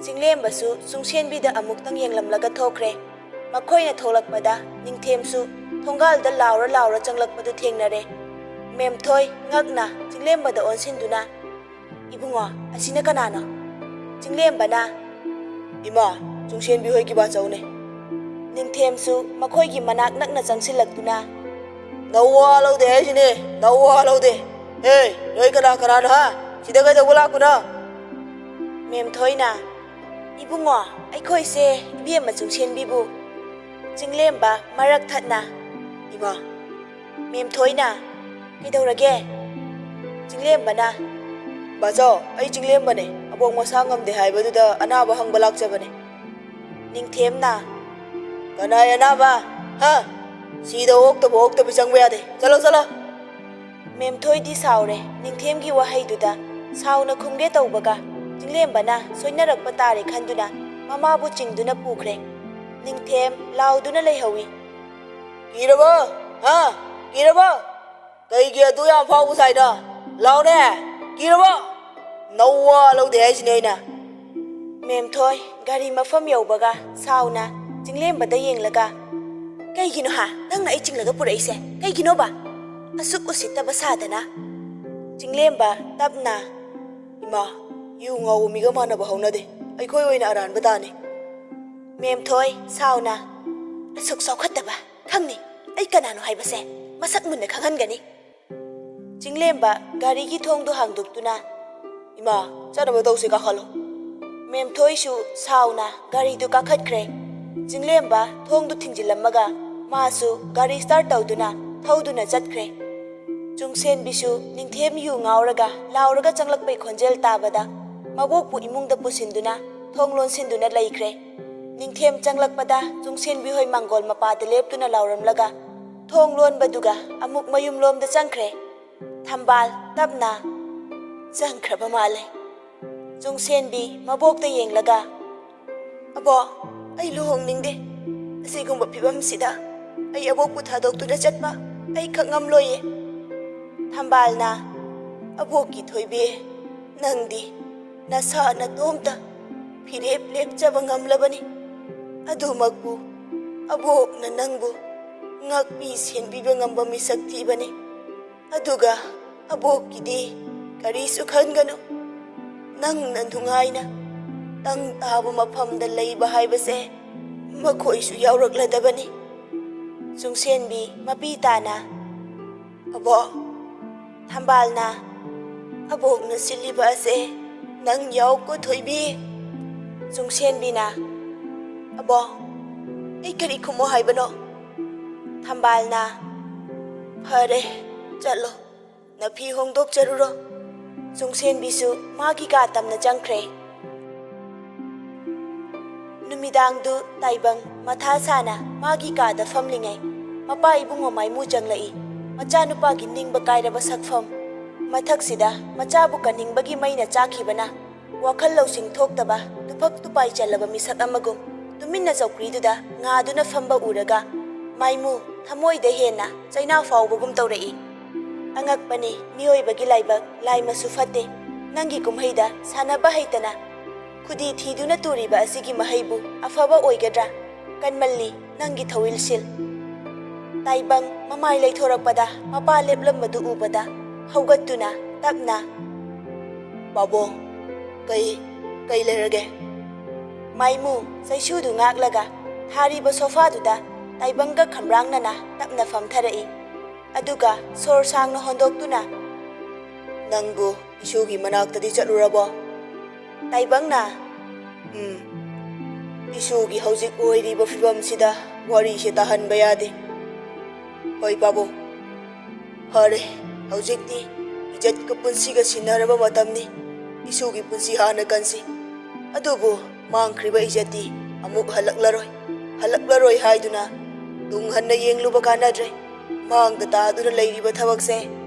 ꯆꯤꯡꯂꯦꯝꯕꯁꯨ ꯆꯨꯡꯁꯦꯟꯕꯤꯗ ꯑꯃꯨꯛꯇꯪ ꯌꯦꯡꯂꯝꯂꯒ ꯊꯣꯛꯈ꯭ꯔꯦ꯫ ꯃꯈꯣꯏꯅ ꯊꯣꯛꯂꯛꯄꯗ ꯅꯤꯡꯊꯦꯝꯁꯨ ꯊꯣꯡꯒꯥꯜꯗ ꯂꯥꯎꯔ ꯂꯥꯎꯔ ꯆꯪꯂꯛꯄꯗꯨ ꯊꯦꯡꯅꯔꯦ꯫ ꯃꯦꯝꯊꯣꯏ ꯉꯛꯅ ꯆꯤꯡꯂꯦꯝꯕꯗ ꯑꯣꯟꯁꯤꯟꯗꯨꯅ, "ꯏꯕꯨꯡꯉꯣ, ꯑꯁꯤꯅ ꯀꯅꯥꯅꯣ?" ꯆꯤꯡꯂꯦꯝꯕꯅ, "ꯏꯃꯥ, ꯆꯨꯡꯁꯦꯟꯕꯤ ꯍꯣꯏꯒꯤ ꯕꯥꯆꯧꯅꯦ꯫" ꯅꯤꯡꯊꯦꯝꯁꯨ ꯃꯈꯣꯏꯒꯤ ꯃꯅꯥꯛ ꯅꯛꯅ ꯆꯪꯁꯤꯜꯂꯛꯇꯨꯅ, "ꯅꯋꯥ ꯂꯧꯗꯦ ꯍꯥꯏꯁꯤꯅꯦ, ꯅꯋꯥ ꯂꯧꯗꯦ꯫ ꯍꯦ, ꯅꯣꯏ ꯀꯅꯥ ꯀꯅꯥꯅꯣ, ꯍꯥ? ꯁꯤꯗ ꯀꯩꯗꯧꯕ ꯂꯥꯛꯄꯅꯣ?" ꯃꯦꯝꯊꯣꯏꯅ, "ꯏꯕꯨꯡꯉꯣ, ꯑꯩꯈꯣꯏꯁꯦ ꯏꯕꯦꯝꯃ ꯆꯨꯡꯁꯦꯟꯕꯤꯕꯨ꯫" ꯆꯤꯡꯂꯦꯝꯕ ꯃꯔꯛ ꯊꯠꯅ, "ꯏꯃꯥ!" ꯃꯦꯝꯊꯣꯏꯅ, "ꯀꯩꯗꯧꯔꯒꯦ?" ꯆꯤꯡꯂꯦꯝꯕꯅ, "ꯕꯥꯆꯧ, ꯑꯩ ꯆꯤꯡꯂꯦꯝꯕꯅꯦ꯫ ꯑꯕꯣꯛ ꯃꯁꯥ ꯉꯝꯗꯦ ꯍꯥꯏꯕꯗꯨꯗ ꯑꯅꯥꯕ ꯍꯪꯕ ꯂꯥꯛꯆꯕꯅꯦ꯫" ꯅꯤꯡꯊꯦꯝꯅ, "ꯀꯅꯥꯏ ꯑꯅꯥꯕ? ꯍꯥ? ꯁꯤꯗ ꯑꯣꯛꯇꯕ ꯑꯣꯛꯇꯕ ꯆꯪꯕ ꯌꯥꯗꯦ꯫ ꯆꯠꯂꯣ, ꯆꯠꯂꯣ!" ꯃꯦꯝꯊꯣꯏꯗꯤ ꯁꯥꯎꯔꯦ ꯅꯤꯡꯊꯦꯝꯒꯤ ꯋꯥꯍꯩꯗꯨꯗ꯫ ꯁꯥꯎꯅ ꯈꯨꯝꯒꯦ ꯇꯧꯕꯒ ꯆꯤꯡꯂꯦꯝꯕꯅ ꯁꯣꯏꯅꯔꯛꯄ ꯇꯥꯔꯦ ꯈꯟꯗꯨꯅ ꯃꯃꯥꯕꯨ ꯆꯤꯡꯗꯨꯅ ꯄꯨꯈ꯭ꯔꯦ꯫ ꯅꯤꯡꯊꯦꯝ ꯂꯥꯎꯗꯨꯅ ꯂꯩꯍꯧꯏ꯫ "ꯀꯤꯔꯕꯣ? ꯍꯥ? ꯀꯤꯔꯕꯣ? ꯀꯩꯒꯤ ꯑꯗꯨ ꯌꯥꯝ ꯐꯥꯎꯕ ꯁꯥꯏꯅꯣ? ꯂꯥꯎꯅꯦ! ꯀꯤꯔꯕꯣ? ꯅꯋꯥ ꯂꯧꯗꯦ ꯍꯥꯏꯁꯤꯅꯦ ꯑꯩꯅ!" ꯃꯦꯝꯊꯣꯏ ꯒꯥꯔꯤ ꯃꯐꯝ ꯌꯧꯕꯒ ꯁꯥꯎꯅ ꯆꯤꯡꯂꯦꯝꯕꯗ ꯌꯦꯡꯂꯒ, "ꯀꯩꯒꯤꯅꯣ ꯍꯥ ꯅꯪꯅ ꯑꯩ ꯆꯤꯡꯂꯒ ꯄꯨꯔꯛꯏꯁꯦ? ꯀꯩꯒꯤꯅꯣꯕ?" ꯑꯁꯨꯛ ꯎꯁꯤꯠꯇꯕ ꯁꯥꯗꯅ꯫ ꯆꯤꯡꯂꯦꯝꯕ ꯇꯞꯅ, "ꯏꯃꯥ, ꯌꯨ ꯉꯥꯎꯕ ꯃꯤꯒ ꯃꯥꯟꯅꯕ ꯍꯧꯅꯗꯦ꯫ ꯑꯩꯈꯣꯏ ꯑꯣꯏꯅ ꯑꯔꯥꯟꯕ ꯇꯥꯅꯤ꯫" ꯃꯦꯝꯊꯣꯏ ꯁꯥꯎꯅ, "ꯑꯁꯨꯛ ꯆꯥꯎꯈꯠꯇꯕ ꯈꯪꯅꯤ ꯑꯩ ꯀꯅꯥꯅꯣ ꯍꯥꯏꯕꯁꯦ꯫ ꯃꯁꯛ ꯃꯨꯟꯅ ꯈꯪꯍꯟꯒꯅꯤ꯫" ꯆꯤꯡꯂꯦꯝꯕ ꯒꯥꯔꯤꯒꯤ ꯊꯣꯡꯗꯨ ꯍꯥꯡꯗꯣꯛꯇꯨꯅ, "ꯏꯃꯥ, ꯆꯠꯅꯕ ꯇꯧꯁꯤ, ꯀꯥꯈꯠꯂꯣ꯫" ꯃꯦꯝꯊꯣꯏꯁꯨ ꯁꯥꯎꯅ ꯒꯥꯔꯤꯗꯨ ꯀꯥꯈꯠꯈ꯭ꯔꯦ꯫ ꯆꯤꯡꯂꯦꯝꯕ ꯊꯣꯡꯗꯨ ꯊꯤꯡꯖꯤꯜꯂꯝꯃꯒ ꯃꯥꯁꯨ ꯒꯥꯔꯤ start ꯇꯧꯗꯨꯅ ꯊꯧꯗꯨꯅ ꯆꯠꯈ꯭ꯔꯦ꯫ ꯆꯨꯡꯁꯦꯟꯕꯤꯁꯨ ꯅꯤꯡꯊꯦꯝ ꯌꯨ ꯉꯥꯎꯔꯒ ꯂꯥꯎꯔꯒ ꯆꯪꯂꯛꯄꯩ ꯈꯣꯟꯖꯦꯜ ꯇꯥꯕꯗ ꯃꯕꯣꯛꯄꯨ ꯏꯃꯨꯡꯗ ꯄꯨꯁꯤꯟꯗꯨꯅ ꯊꯣꯡ ꯂꯣꯟꯁꯤꯟꯗꯨꯅ ꯂꯩꯈ꯭ꯔꯦ꯫ ꯅꯤꯡꯊꯦꯝ ꯆꯪꯂꯛꯄꯗ ꯆꯨꯡꯁꯦꯟꯕꯤ ꯍꯣꯏ ꯃꯥꯡꯒꯣꯜ ꯃꯄꯥꯗ ꯂꯦꯞꯇꯨꯅ ꯂꯥꯎꯔꯝꯂꯒ ꯊꯣꯡ ꯂꯣꯟꯕꯗꯨꯒ ꯑꯃꯨꯛ ꯃꯌꯨꯝꯂꯣꯝꯗ ꯆꯪꯈ꯭ꯔꯦ꯫ ꯊꯝꯕꯥꯜ ꯇꯞꯅ ꯆꯪꯈ꯭ꯔꯕ ꯃꯥꯜꯂꯦ꯫ ꯆꯨꯡꯁꯦꯟꯕꯤ ꯃꯕꯣꯛꯇ ꯌꯦꯡꯂꯒ, "ꯑꯕꯣꯛ, ꯑꯩ ꯂꯨꯍꯣꯡꯅꯤꯡꯗꯦ꯫ ꯑꯁꯤꯒꯨꯝꯕ ꯐꯤꯕꯝꯁꯤꯗ ꯑꯩ ꯑꯕꯣꯛꯄꯨ ꯊꯥꯗꯣꯛꯇꯨꯅ ꯆꯠꯄ ꯑꯩ ꯈꯛ ꯉꯝꯂꯣꯏꯌꯦ꯫" ꯊꯝꯕꯥꯜꯅ, "ꯑꯕꯣꯛꯀꯤ ꯊꯣꯏꯕꯤ, ꯅꯪꯗꯤ ꯅꯁꯥ ꯅꯇꯣꯝꯇ ꯐꯤꯔꯦꯞ ꯂꯦꯞꯆꯕ ꯉꯝꯂꯕꯅꯤ꯫ ꯑꯗꯨꯃꯛꯄꯨ ꯑꯕꯣꯛꯅ ꯅꯪꯕꯨ ꯉꯥꯛꯄꯤ ꯁꯦꯟꯕꯤꯕ ꯉꯝꯕ ꯃꯤꯁꯛ ꯊꯤꯕꯅꯤ꯫ ꯑꯗꯨꯒ ꯑꯕꯣꯛꯀꯤꯗꯤ ꯀꯔꯤꯁꯨ ꯈꯟꯒꯅꯨ꯫ ꯅꯪꯅ ꯅꯨꯡꯉꯥꯏꯅ ꯇꯪ ꯇꯥꯕ ꯃꯐꯝꯗ ꯂꯩꯕ ꯍꯥꯏꯕꯁꯦ ꯃꯈꯣꯏꯁꯨ ꯌꯥꯎꯔꯛꯂꯗꯕꯅꯤ꯫" ꯆꯨꯡꯁꯦꯟꯕꯤ ꯃꯄꯤ ꯇꯥꯅ, "ꯑꯕꯣꯛ꯫" ꯊꯝꯕꯥꯜꯅ, "ꯑꯕꯣꯛꯅ ꯁꯤꯜꯂꯤꯕ ꯑꯁꯦ ꯅꯪ ꯌꯥꯎꯀꯣ ꯊꯣꯏꯕꯤ꯫" ꯆꯨꯡꯁꯦꯟꯕꯤꯅ, "ꯑꯕꯣꯛ, ꯑꯩ ꯀꯔꯤ ꯈꯨꯝꯃꯣ ꯍꯥꯏꯕꯅꯣ?" ꯊꯝꯕꯥꯜꯅ, "ꯐꯔꯦ, ꯆꯠꯂꯣ, ꯅꯐꯤ ꯍꯣꯡꯗꯣꯛꯆꯔꯨꯔꯣ꯫" ꯆꯨꯡꯁꯦꯟꯕꯤꯁꯨ ꯃꯥꯒꯤ ꯀꯥ ꯇꯝꯅ ꯆꯪꯈ꯭ꯔꯦ꯫ ꯅꯨꯃꯤꯗꯥꯡꯗꯨ ꯇꯥꯏꯕꯪ ꯃꯊꯥ ꯁꯥꯅ ꯃꯥꯒꯤ ꯀꯥꯗ ꯐꯝꯂꯤꯉꯩ, ꯃꯄꯥ ꯏꯕꯨꯡꯉꯣ ꯃꯥꯏꯃꯨ ꯆꯪꯂꯛꯏ꯫ ꯃꯆꯥꯅꯨꯄꯥꯒꯤ ꯅꯤꯡꯕ ꯀꯥꯏꯔꯕ ꯁꯛꯐꯝ, ꯃꯊꯛꯁꯤꯗ ꯃꯆꯥꯕꯨ ꯀꯟꯅꯤꯡꯕꯒꯤ ꯃꯩꯅ ꯆꯥꯛꯈꯤꯕꯅ ꯋꯥꯈꯜ ꯂꯧꯁꯤꯡ ꯊꯣꯛꯇꯕ, ꯇꯨꯐꯛ ꯇꯨꯄꯥꯏ ꯆꯜꯂꯕ ꯃꯤꯁꯛ ꯑꯃꯒꯨꯝ ꯇꯨꯃꯤꯟꯅ ꯆꯧꯀ꯭ꯔꯤꯗꯨꯗ ꯉꯥꯗꯨꯅ ꯐꯝꯕ ꯎꯔꯒ ꯃꯥꯏꯃꯨ ꯊꯃꯣꯏꯗ ꯍꯦꯟꯅ ꯆꯩꯅꯥ ꯐꯥꯎꯕꯒꯨꯝ ꯇꯧꯔꯛꯏ꯫ "ꯑꯉꯛꯄꯅꯤ, ꯃꯤꯑꯣꯏꯕꯒꯤ ꯂꯥꯏꯕꯛ ꯂꯥꯏ ꯃꯁꯨ ꯐꯠꯇꯦ꯫ ꯅꯪꯒꯤ ꯀꯨꯝꯍꯩꯗ ꯁꯥꯟꯅꯕ ꯍꯩꯇꯅ ꯈꯨꯗꯤ ꯊꯤꯗꯨꯅ ꯇꯨꯔꯤꯕ ꯑꯁꯤꯒꯤ ꯃꯍꯩꯕꯨ ꯑꯐꯕ ꯑꯣꯏꯒꯗ꯭ꯔꯥ? ꯀꯟꯃꯜꯂꯤ ꯅꯪꯒꯤ ꯊꯧꯏꯜꯁꯤꯜ꯫" ꯇꯥꯏꯕꯪ ꯃꯃꯥꯏ ꯂꯩꯊꯣꯔꯛꯄꯗ ꯃꯄꯥ ꯂꯦꯞꯂꯝꯕꯗꯨ ꯎꯕꯗ ꯍꯧꯒꯠꯇꯨꯅ ꯇꯞꯅ, "ꯄꯥꯕꯨꯡ, ꯀꯩ, ꯀꯩ ꯂꯩꯔꯒꯦ?" ꯃꯥꯏꯃꯨ ꯆꯩꯁꯨꯗꯨ ꯉꯥꯛꯂꯒ ꯊꯥꯔꯤꯕ ꯁꯣꯐꯥꯗꯨꯗ ꯇꯥꯏꯕꯪꯒ ꯈꯝꯔꯥꯡꯅꯅ ꯇꯞꯅ ꯐꯝꯊꯔꯛꯏ꯫ ꯑꯗꯨꯒ ꯁꯣꯔ ꯁꯥꯡꯅ ꯍꯣꯟꯗꯣꯛꯇꯨꯅ, "ꯅꯪꯕꯨ ꯏꯁꯨꯒꯤ ꯃꯅꯥꯛꯇꯗꯤ ꯆꯠꯂꯨꯔꯕꯣ?" ꯇꯥꯏꯕꯪꯅ, "ꯎꯝ, ꯏꯁꯨꯒꯤ ꯍꯧꯖꯤꯛ ꯑꯣꯏꯔꯤꯕ ꯐꯤꯕꯝꯁꯤꯗ ꯋꯥꯔꯤꯁꯦ ꯇꯥꯍꯟꯕ ꯌꯥꯗꯦ꯫ ꯍꯣꯏ ꯄꯥꯕꯨꯡ, ꯐꯔꯦ, ꯍꯧꯖꯤꯛꯇꯤ ꯏꯖꯠꯀ ꯄꯨꯟꯁꯤꯒ ꯁꯤꯟꯅꯔꯕ ꯃꯇꯝꯅꯤ꯫ ꯏꯁꯨꯒꯤ ꯄꯨꯟꯁꯤ ꯍꯥꯟꯅ ꯀꯟꯁꯤ꯫ ꯑꯗꯨꯕꯨ ꯃꯥꯡꯈ꯭ꯔꯤꯕ ꯏꯖꯠꯇꯤ ꯑꯃꯨꯛ ꯍꯜꯂꯛꯂꯔꯣꯏ꯫ ꯍꯜꯂꯛꯂꯔꯣꯏ ꯍꯥꯏꯗꯨꯅ ꯇꯨꯡ ꯍꯟꯅ ꯌꯦꯡꯂꯨꯕ ꯀꯥꯟꯅꯗ꯭ꯔꯦ꯫ ꯃꯥꯡꯗ ꯇꯥꯗꯨꯅ ꯂꯩꯔꯤꯕ ꯊꯕꯛꯁꯦ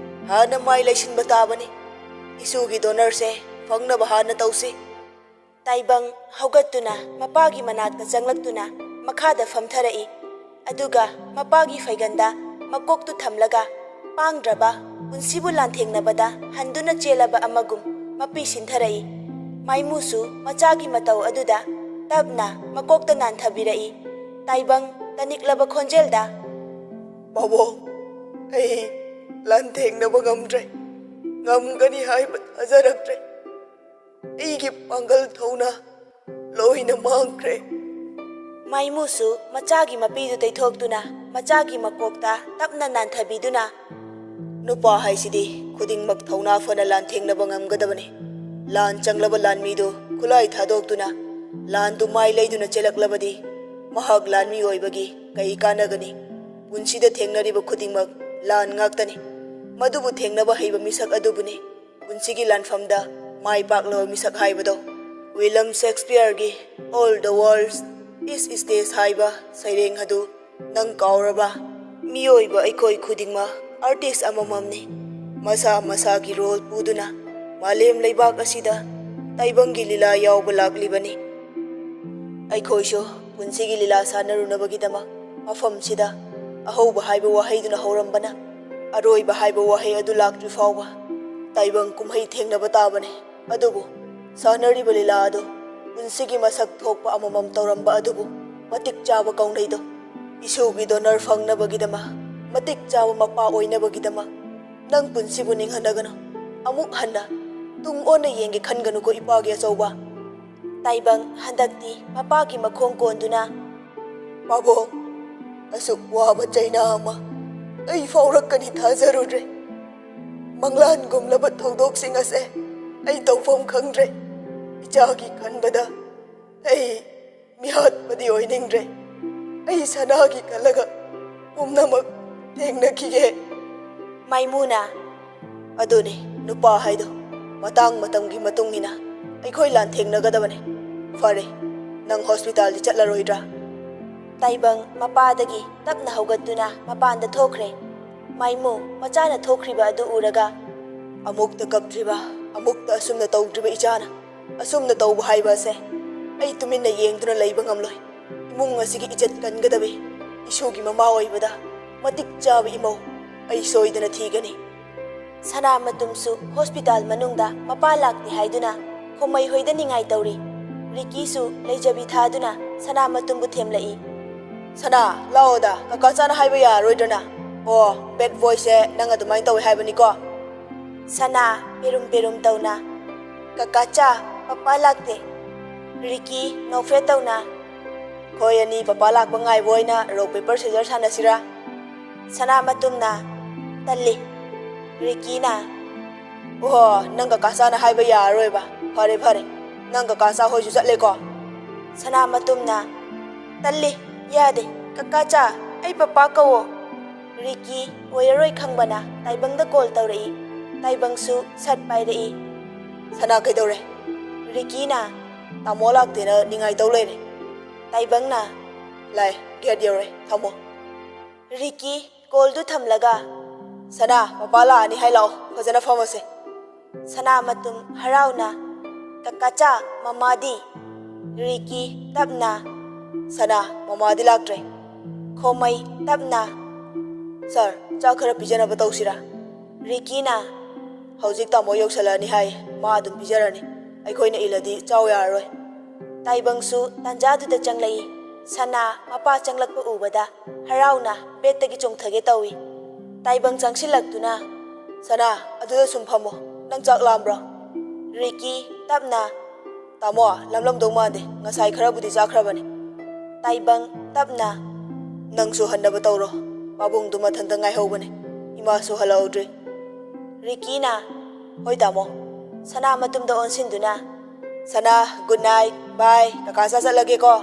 ꯍꯥꯟꯅ ꯃꯥꯏ ꯂꯩꯁꯤꯟꯕ ꯇꯥꯕꯅꯤ꯫ ꯏꯁꯨꯒꯤ ꯗꯣꯅꯔꯁꯦ ꯐꯪꯅꯕ ꯍꯥꯟꯅ ꯇꯧꯁꯤ꯫" ꯇꯥꯏꯕꯪ ꯍꯧꯒꯠꯇꯨꯅ ꯃꯄꯥꯒꯤ ꯃꯅꯥꯛꯇ ꯆꯪꯂꯛꯇꯨꯅ ꯃꯈꯥꯗ ꯐꯝꯊꯔꯛꯏ꯫ ꯑꯗꯨꯒ ꯃꯄꯥꯒꯤ ꯐꯩꯒꯟꯗ ꯃꯀꯣꯛꯇꯨ ꯊꯝꯂꯒ ꯄꯥꯡꯗ꯭ꯔꯕ ꯄꯨꯟꯁꯤꯕꯨ ꯂꯥꯟꯊꯦꯡꯅꯕꯗ ꯍꯟꯗꯨꯅ ꯆꯦꯜꯂꯕ ꯑꯃꯒꯨꯝ ꯃꯄꯤ ꯁꯤꯟꯊꯔꯛꯏ꯫ ꯃꯥꯏꯃꯨꯁꯨ ꯃꯆꯥꯒꯤ ꯃꯇꯧ ꯑꯗꯨꯗ ꯇꯞꯅ ꯃꯀꯣꯛꯇ ꯅꯥꯟꯊꯕꯤꯔꯛꯏ꯫ ꯇꯥꯏꯕꯪ ꯇꯅꯤꯛꯂꯕ ꯈꯣꯟꯖꯦꯜꯗ, "ꯄꯥꯕꯨꯡ, ꯑꯩ ꯂꯥꯟꯊꯦꯡꯅꯕ ꯉꯝꯗ꯭ꯔꯦ꯫ ꯉꯝꯒꯅꯤ ꯍꯥꯏꯕ ꯊꯥꯖꯔꯛꯇ꯭ꯔꯦ꯫ ꯑꯩꯒꯤ ꯄꯥꯡꯒꯜ ꯊꯧꯅꯥ ꯂꯣꯏꯅ ꯃꯥꯡꯈ꯭ꯔꯦ꯫" ꯃꯥꯏꯃꯨꯁꯨ ꯃꯆꯥꯒꯤ ꯃꯄꯤꯗꯨ ꯇꯩꯊꯣꯛꯇꯨꯅ ꯃꯆꯥꯒꯤ ꯃꯀꯣꯛꯇ ꯇꯞꯅ ꯅꯥꯟꯊꯕꯤꯗꯨꯅ, "ꯅꯨꯄꯥ ꯍꯥꯏꯁꯤꯗꯤ ꯈꯨꯗꯤꯡꯃꯛ ꯊꯧꯅꯥ ꯐꯅ ꯂꯥꯟꯊꯦꯡꯅꯕ ꯉꯝꯒꯗꯕꯅꯤ꯫ ꯂꯥꯟ ꯆꯪꯂꯕ ꯂꯥꯟꯃꯤꯗꯨ ꯈꯨꯠꯂꯥꯏ ꯊꯥꯗꯣꯛꯇꯨꯅ ꯂꯥꯟꯗꯨ ꯃꯥꯏ ꯂꯩꯗꯨꯅ ꯆꯦꯜꯂꯛꯂꯕꯗꯤ ꯃꯍꯥꯛ ꯂꯥꯟꯃꯤ ꯑꯣꯏꯕꯒꯤ ꯀꯩ ꯀꯥꯟꯅꯒꯅꯤ? ꯄꯨꯟꯁꯤꯗ ꯊꯦꯡꯅꯔꯤꯕ ꯈꯨꯗꯤꯡꯃꯛ ꯂꯥꯟ ꯉꯥꯛꯇꯅꯤ꯫ ꯃꯗꯨꯕꯨ ꯊꯦꯡꯅꯕ ꯍꯩꯕ ꯃꯤꯁꯛ ꯑꯗꯨꯕꯨꯅꯤ ꯄꯨꯟꯁꯤꯒꯤ ꯂꯥꯟꯐꯝꯗ ꯃꯥꯏ ꯄꯥꯛꯂꯕ ꯃꯤꯁꯛ ꯍꯥꯏꯕꯗꯣ꯫" ꯋꯤꯂꯤꯌꯝ ꯁꯦꯛꯁꯄꯤꯌꯔꯒꯤ All the World is Stage ꯍꯥꯏꯕ ꯁꯩꯔꯦꯡ ꯑꯗꯨ ꯅꯪ ꯀꯥꯎꯔꯕ? ꯃꯤꯑꯣꯏꯕ ꯑꯩꯈꯣꯏ ꯈꯨꯗꯤꯡꯃꯛ ꯑꯥꯔꯇꯤꯁ ꯑꯃꯃꯝꯅꯤ꯫ ꯃꯁꯥ ꯃꯁꯥꯒꯤ ꯔꯣꯜ ꯄꯨꯗꯨꯅ ꯃꯥꯂꯦꯝ ꯂꯩꯕꯥꯛ ꯑꯁꯤꯗ ꯇꯥꯏꯕꯪꯒꯤ ꯂꯤꯂꯥ ꯌꯥꯎꯕ ꯂꯥꯛꯂꯤꯕꯅꯤ꯫ ꯑꯩꯈꯣꯏꯁꯨ ꯄꯨꯟꯁꯤꯒꯤ ꯂꯤꯂꯥ ꯁꯥꯟꯅꯔꯨꯅꯕꯒꯤꯗꯃꯛ ꯃꯐꯝꯁꯤꯗ ꯑꯍꯧꯕ ꯍꯥꯏꯕ ꯋꯥꯍꯩꯗꯨꯅ ꯍꯧꯔꯝꯕꯅ ꯑꯔꯣꯏꯕ ꯍꯥꯏꯕ ꯋꯥꯍꯩ ꯑꯗꯨ ꯂꯥꯛꯇ꯭ꯔꯤ ꯐꯥꯎꯕ ꯇꯥꯏꯕꯪ ꯀꯨꯝꯍꯩ ꯊꯦꯡꯅꯕ ꯇꯥꯕꯅꯤ꯫ ꯑꯗꯨꯕꯨ ꯁꯥꯟꯅꯔꯤꯕ ꯂꯤꯂꯥ ꯑꯗꯨ ꯄꯨꯟꯁꯤꯒꯤ ꯃꯁꯛ ꯊꯣꯛꯄ ꯑꯃꯃꯝ ꯇꯧꯔꯝꯕ ꯑꯗꯨꯕꯨ ꯃꯇꯤꯛ ꯆꯥꯕ ꯀꯧꯅꯩꯗꯣ꯫ ꯏꯁꯨꯒꯤ ꯗꯣꯅꯔ ꯐꯪꯅꯕꯒꯤꯗꯃꯛ, ꯃꯇꯤꯛ ꯆꯥꯕ ꯃꯄꯥ ꯑꯣꯏꯅꯕꯒꯤꯗꯃꯛ ꯅꯪ ꯄꯨꯟꯁꯤꯕꯨ ꯅꯤꯡꯍꯟꯅꯒꯅꯨ꯫ ꯑꯃꯨꯛ ꯍꯟꯅ ꯇꯨꯡ ꯑꯣꯟꯅ ꯌꯦꯡꯒꯦ ꯈꯟꯒꯅꯨꯀꯣ ꯏꯄꯥꯒꯤ ꯑꯆꯧꯕ꯫ ꯇꯥꯏꯕꯪ ꯍꯟꯗꯛꯇꯤ ꯃꯄꯥꯒꯤ ꯃꯈꯣꯡ ꯀꯣꯟꯗꯨꯅ, "ꯄꯥꯕꯨꯡ, ꯑꯁꯨꯛ ꯋꯥꯕ ꯆꯩꯅꯥ ꯑꯃ ꯑꯩ ꯐꯥꯎꯔꯛꯀꯅꯤ ꯊꯥꯖꯔꯨꯗ꯭ꯔꯦ꯫ ꯃꯪꯂꯥꯟꯒꯨꯝꯂꯕ ꯊꯧꯗꯣꯛꯁꯤꯡ ꯑꯁꯦ ꯑꯩ ꯇꯧꯐꯝ ꯈꯪꯗ꯭ꯔꯦ꯫ ꯏꯆꯥꯒꯤ ꯈꯟꯕꯗ ꯑꯩ ꯃꯤꯍꯥꯠꯄꯗꯤ ꯑꯣꯏꯅꯤꯡꯗ꯭ꯔꯦ꯫ ꯑꯩ ꯁꯅꯥꯒꯤ ꯈꯜꯂꯒ ꯄꯨꯝꯅꯃꯛ ꯊꯦꯡꯅꯈꯤꯒꯦ꯫" ꯃꯥꯏꯃꯨꯅ, "ꯑꯗꯨꯅꯤ ꯅꯨꯄꯥ ꯍꯥꯏꯗꯣ, ꯃꯇꯥꯡ ꯃꯇꯝꯒꯤ ꯃꯇꯨꯡ ꯏꯟꯅ ꯑꯩꯈꯣꯏ ꯂꯥꯟꯊꯦꯡꯅꯒꯗꯕꯅꯤ꯫ ꯐꯔꯦ, ꯅꯪ ꯍꯣꯁꯄꯤꯇꯥꯜꯗꯤ ꯆꯠꯂꯔꯣꯏꯗ꯭ꯔꯥ?" ꯇꯥꯏꯕꯪ ꯃꯄꯥꯗꯒꯤ ꯇꯞꯅ ꯍꯧꯒꯠꯇꯨꯅ ꯃꯄꯥꯟꯗ ꯊꯣꯛꯈ꯭ꯔꯦ꯫ ꯃꯥꯏꯃꯨ ꯃꯆꯥꯅ ꯊꯣꯛꯈ꯭ꯔꯤꯕ ꯑꯗꯨ ꯎꯔꯒ, "ꯑꯃꯨꯛꯇ ꯀꯞꯇ꯭ꯔꯤꯕ, ꯑꯃꯨꯛꯇ ꯑꯁꯨꯝꯅ ꯇꯧꯗ꯭ꯔꯤꯕ ꯏꯆꯥꯅ ꯑꯁꯨꯝꯅ ꯇꯧꯕ ꯍꯥꯏꯕ ꯑꯁꯦ ꯑꯩ ꯇꯨꯃꯤꯟꯅ ꯌꯦꯡꯗꯨꯅ ꯂꯩꯕ ꯉꯝꯂꯣꯏ꯫ ꯏꯃꯨꯡ ꯑꯁꯤꯒꯤ ꯏꯖꯠ ꯀꯟꯒꯗꯕꯤ ꯏꯁꯨꯒꯤ ꯃꯃꯥ ꯑꯣꯏꯕꯗ ꯃꯇꯤꯛ ꯆꯥꯕ ꯏꯃꯧ ꯑꯩ ꯁꯣꯏꯗꯅ ꯊꯤꯒꯅꯤ꯫" ꯁꯅꯥꯃꯇꯨꯝꯁꯨ ꯍꯣꯁꯄꯤꯇꯥꯜ ꯃꯅꯨꯡꯗ ꯃꯄꯥ ꯂꯥꯛꯇꯦ ꯍꯥꯏꯗꯨꯅ ꯈꯣꯃꯩ ꯍꯣꯏꯗ ꯅꯤꯡꯉꯥꯏ ꯇꯧꯔꯤ꯫ ꯔꯤꯀꯤꯁꯨ ꯂꯩꯖꯕꯤ ꯊꯥꯗꯨꯅ ꯁꯅꯥꯃꯇꯨꯝꯕꯨ ꯊꯦꯝꯂꯛꯏ꯫ "ꯁꯅꯥ, ꯂꯥꯛꯑꯣꯗ, ꯀꯀꯥ ꯆꯥꯅ ꯍꯥꯏꯕ ꯌꯥꯔꯔꯣꯏꯗ꯭ꯔꯅ? ꯑꯣ, ꯕꯦꯠ ꯕꯣꯏꯁꯦ ꯅꯪ ꯑꯗꯨꯃꯥꯏꯅ ꯇꯧꯋꯦ ꯍꯥꯏꯕꯅꯤꯀꯣ?" ꯁꯅꯥ ꯄꯦꯔꯨꯝ ꯄꯦꯔꯨꯝ ꯇꯧꯅ, "ꯀꯀꯥꯆꯥ, ꯄꯄꯥ ꯂꯥꯛꯇꯦ꯫" ꯔꯤꯀꯤ ꯅꯣꯛꯐꯦꯠ ꯇꯧꯅ, "ꯑꯩꯈꯣꯏ ꯑꯅꯤ ꯄꯄꯥ ꯂꯥꯛꯄ ꯉꯥꯏꯕ ꯑꯣꯏꯅ ꯔꯣꯛ ꯄꯦꯄꯔ ꯁꯤꯖꯔ ꯁꯥꯟꯅꯁꯤꯔꯥ?" ꯁꯅꯥꯃꯇꯨꯝꯅ, "ꯇꯜꯂꯤ꯫" ꯔꯤꯀꯤꯅ, "ꯑꯣꯍꯣ, ꯅꯪ ꯀꯀꯥꯆꯥꯅ ꯍꯥꯏꯕ ꯌꯥꯔꯔꯣꯏꯕ꯫ ꯐꯔꯦ, ꯐꯔꯦ, ꯅꯪ ꯀꯀꯥꯆꯥ ꯍꯣꯏꯁꯨ ꯆꯠꯂꯦꯀꯣ?" ꯁꯅꯥꯃꯇꯨꯝꯅ, "ꯇꯜꯂꯤ, ꯌꯥꯗꯦ, ꯀꯀꯥꯆꯥ, ꯑꯩ ꯄꯄꯥ ꯀꯧꯋꯣ꯫" ꯔꯤꯀꯤ ꯑꯣꯏꯔꯔꯣꯏ ꯈꯪꯕꯅ ꯇꯥꯏꯕꯪꯗ ꯀꯣꯜ ꯇꯧꯔꯛꯏ꯫ ꯇꯥꯏꯕꯪꯁꯨ ꯁꯠ ꯄꯥꯏꯔꯛꯏ꯫ "ꯁꯅꯥ, ꯀꯩꯗꯧꯔꯦ?" ꯔꯤꯀꯤꯅ, "ꯇꯥꯃꯣ ꯂꯥꯛꯇꯦꯅ ꯅꯤꯡꯉꯥꯏ ꯇꯧ ꯂꯩꯔꯦ꯫" ꯇꯥꯏꯕꯪꯅ, "ꯂꯥꯛꯑꯦ, ꯒꯦꯠ ꯌꯧꯔꯦ, ꯊꯝꯃꯣ꯫" ꯔꯤꯀꯤ ꯀꯣꯜꯗꯨ ꯊꯝꯂꯒ, "ꯁꯅꯥ, ꯃꯄꯥ ꯂꯥꯛꯑꯅꯤ ꯍꯥꯏ, ꯂꯥꯛꯑꯣ, ꯐꯖꯅ ꯐꯝꯃꯁꯦ꯫" ꯁꯅꯥ ꯃꯇꯨꯝ ꯍꯔꯥꯎꯅ, "ꯀꯀꯥꯆꯥ, ꯃꯃꯥꯗꯤ?" ꯔꯤꯀꯤ ꯇꯞꯅ, "ꯁꯅꯥ, ꯃꯃꯥꯗꯤ ꯂꯥꯛꯇ꯭ꯔꯦ꯫" ꯈꯣꯃꯩ ꯇꯞꯅ, "ꯁꯥꯔ, ꯆꯥꯛ ꯈꯔ ꯄꯤꯖꯅꯕ ꯇꯧꯁꯤꯔꯥ?" ꯔꯤꯀꯤꯅ, "ꯍꯧꯖꯤꯛ ꯇꯥꯃꯣ ꯌꯧꯁꯜꯂꯛꯑꯅꯤ ꯍꯥꯏ, ꯃꯥ ꯑꯗꯨꯝ ꯄꯤꯖꯔꯅꯤ꯫ ꯑꯩꯈꯣꯏꯅ ꯏꯜꯂꯗꯤ ꯆꯥꯎ ꯌꯥꯔꯔꯣꯏ꯫" ꯇꯥꯏꯕꯪꯁꯨ ꯇꯥꯟꯖꯥꯗꯨꯗ ꯆꯪꯂꯛꯏ꯫ ꯁꯅꯥ ꯃꯄꯥ ꯆꯪꯂꯛꯄ ꯎꯕꯗ ꯍꯔꯥꯎꯅ ꯕꯦꯠꯇꯒꯤ ꯆꯣꯡꯊꯒꯦ ꯇꯧꯏ꯫ ꯇꯥꯏꯕꯪ ꯆꯪꯁꯤꯜꯂꯛꯇꯨꯅ, "ꯁꯅꯥ, ꯑꯗꯨꯗ ꯁꯨꯝ ꯐꯝꯃꯣ꯫ ꯅꯪ ꯆꯥꯛ ꯂꯥꯝꯕ꯭ꯔꯣ?" ꯔꯤꯀꯤ ꯇꯞꯅ, "ꯇꯥꯃꯣ, ꯂꯝꯂꯝꯗꯧ ꯃꯥꯟꯗꯦ꯫ ꯉꯁꯥꯏ ꯈꯔꯕꯨꯗꯤ ꯆꯥꯈ꯭ꯔꯕꯅꯤ꯫" ꯇꯥꯏꯕꯪ ꯇꯞꯅ, "ꯅꯪꯁꯨ ꯍꯟꯅꯕ ꯇꯧꯔꯣ꯫ ꯄꯥꯕꯨꯡꯗꯨ ꯃꯊꯟꯇ ꯉꯥꯏꯍꯧꯕꯅꯤ꯫ ꯏꯃꯥꯁꯨ ꯍꯜꯂꯛꯍꯧꯗ꯭ꯔꯤ꯫" ꯔꯤꯀꯤꯅ, "ꯍꯣꯏ ꯇꯥꯃꯣ꯫" ꯁꯅꯥ ꯃꯇꯨꯝꯗ ꯑꯣꯟꯁꯤꯟꯗꯨꯅ, "ꯁꯅꯥ, ꯒꯨꯗ ꯅꯥꯏꯠ, ꯕꯥꯏ, ꯀꯀꯥ ꯆꯥ ꯆꯠꯂꯒꯦꯀꯣ꯫"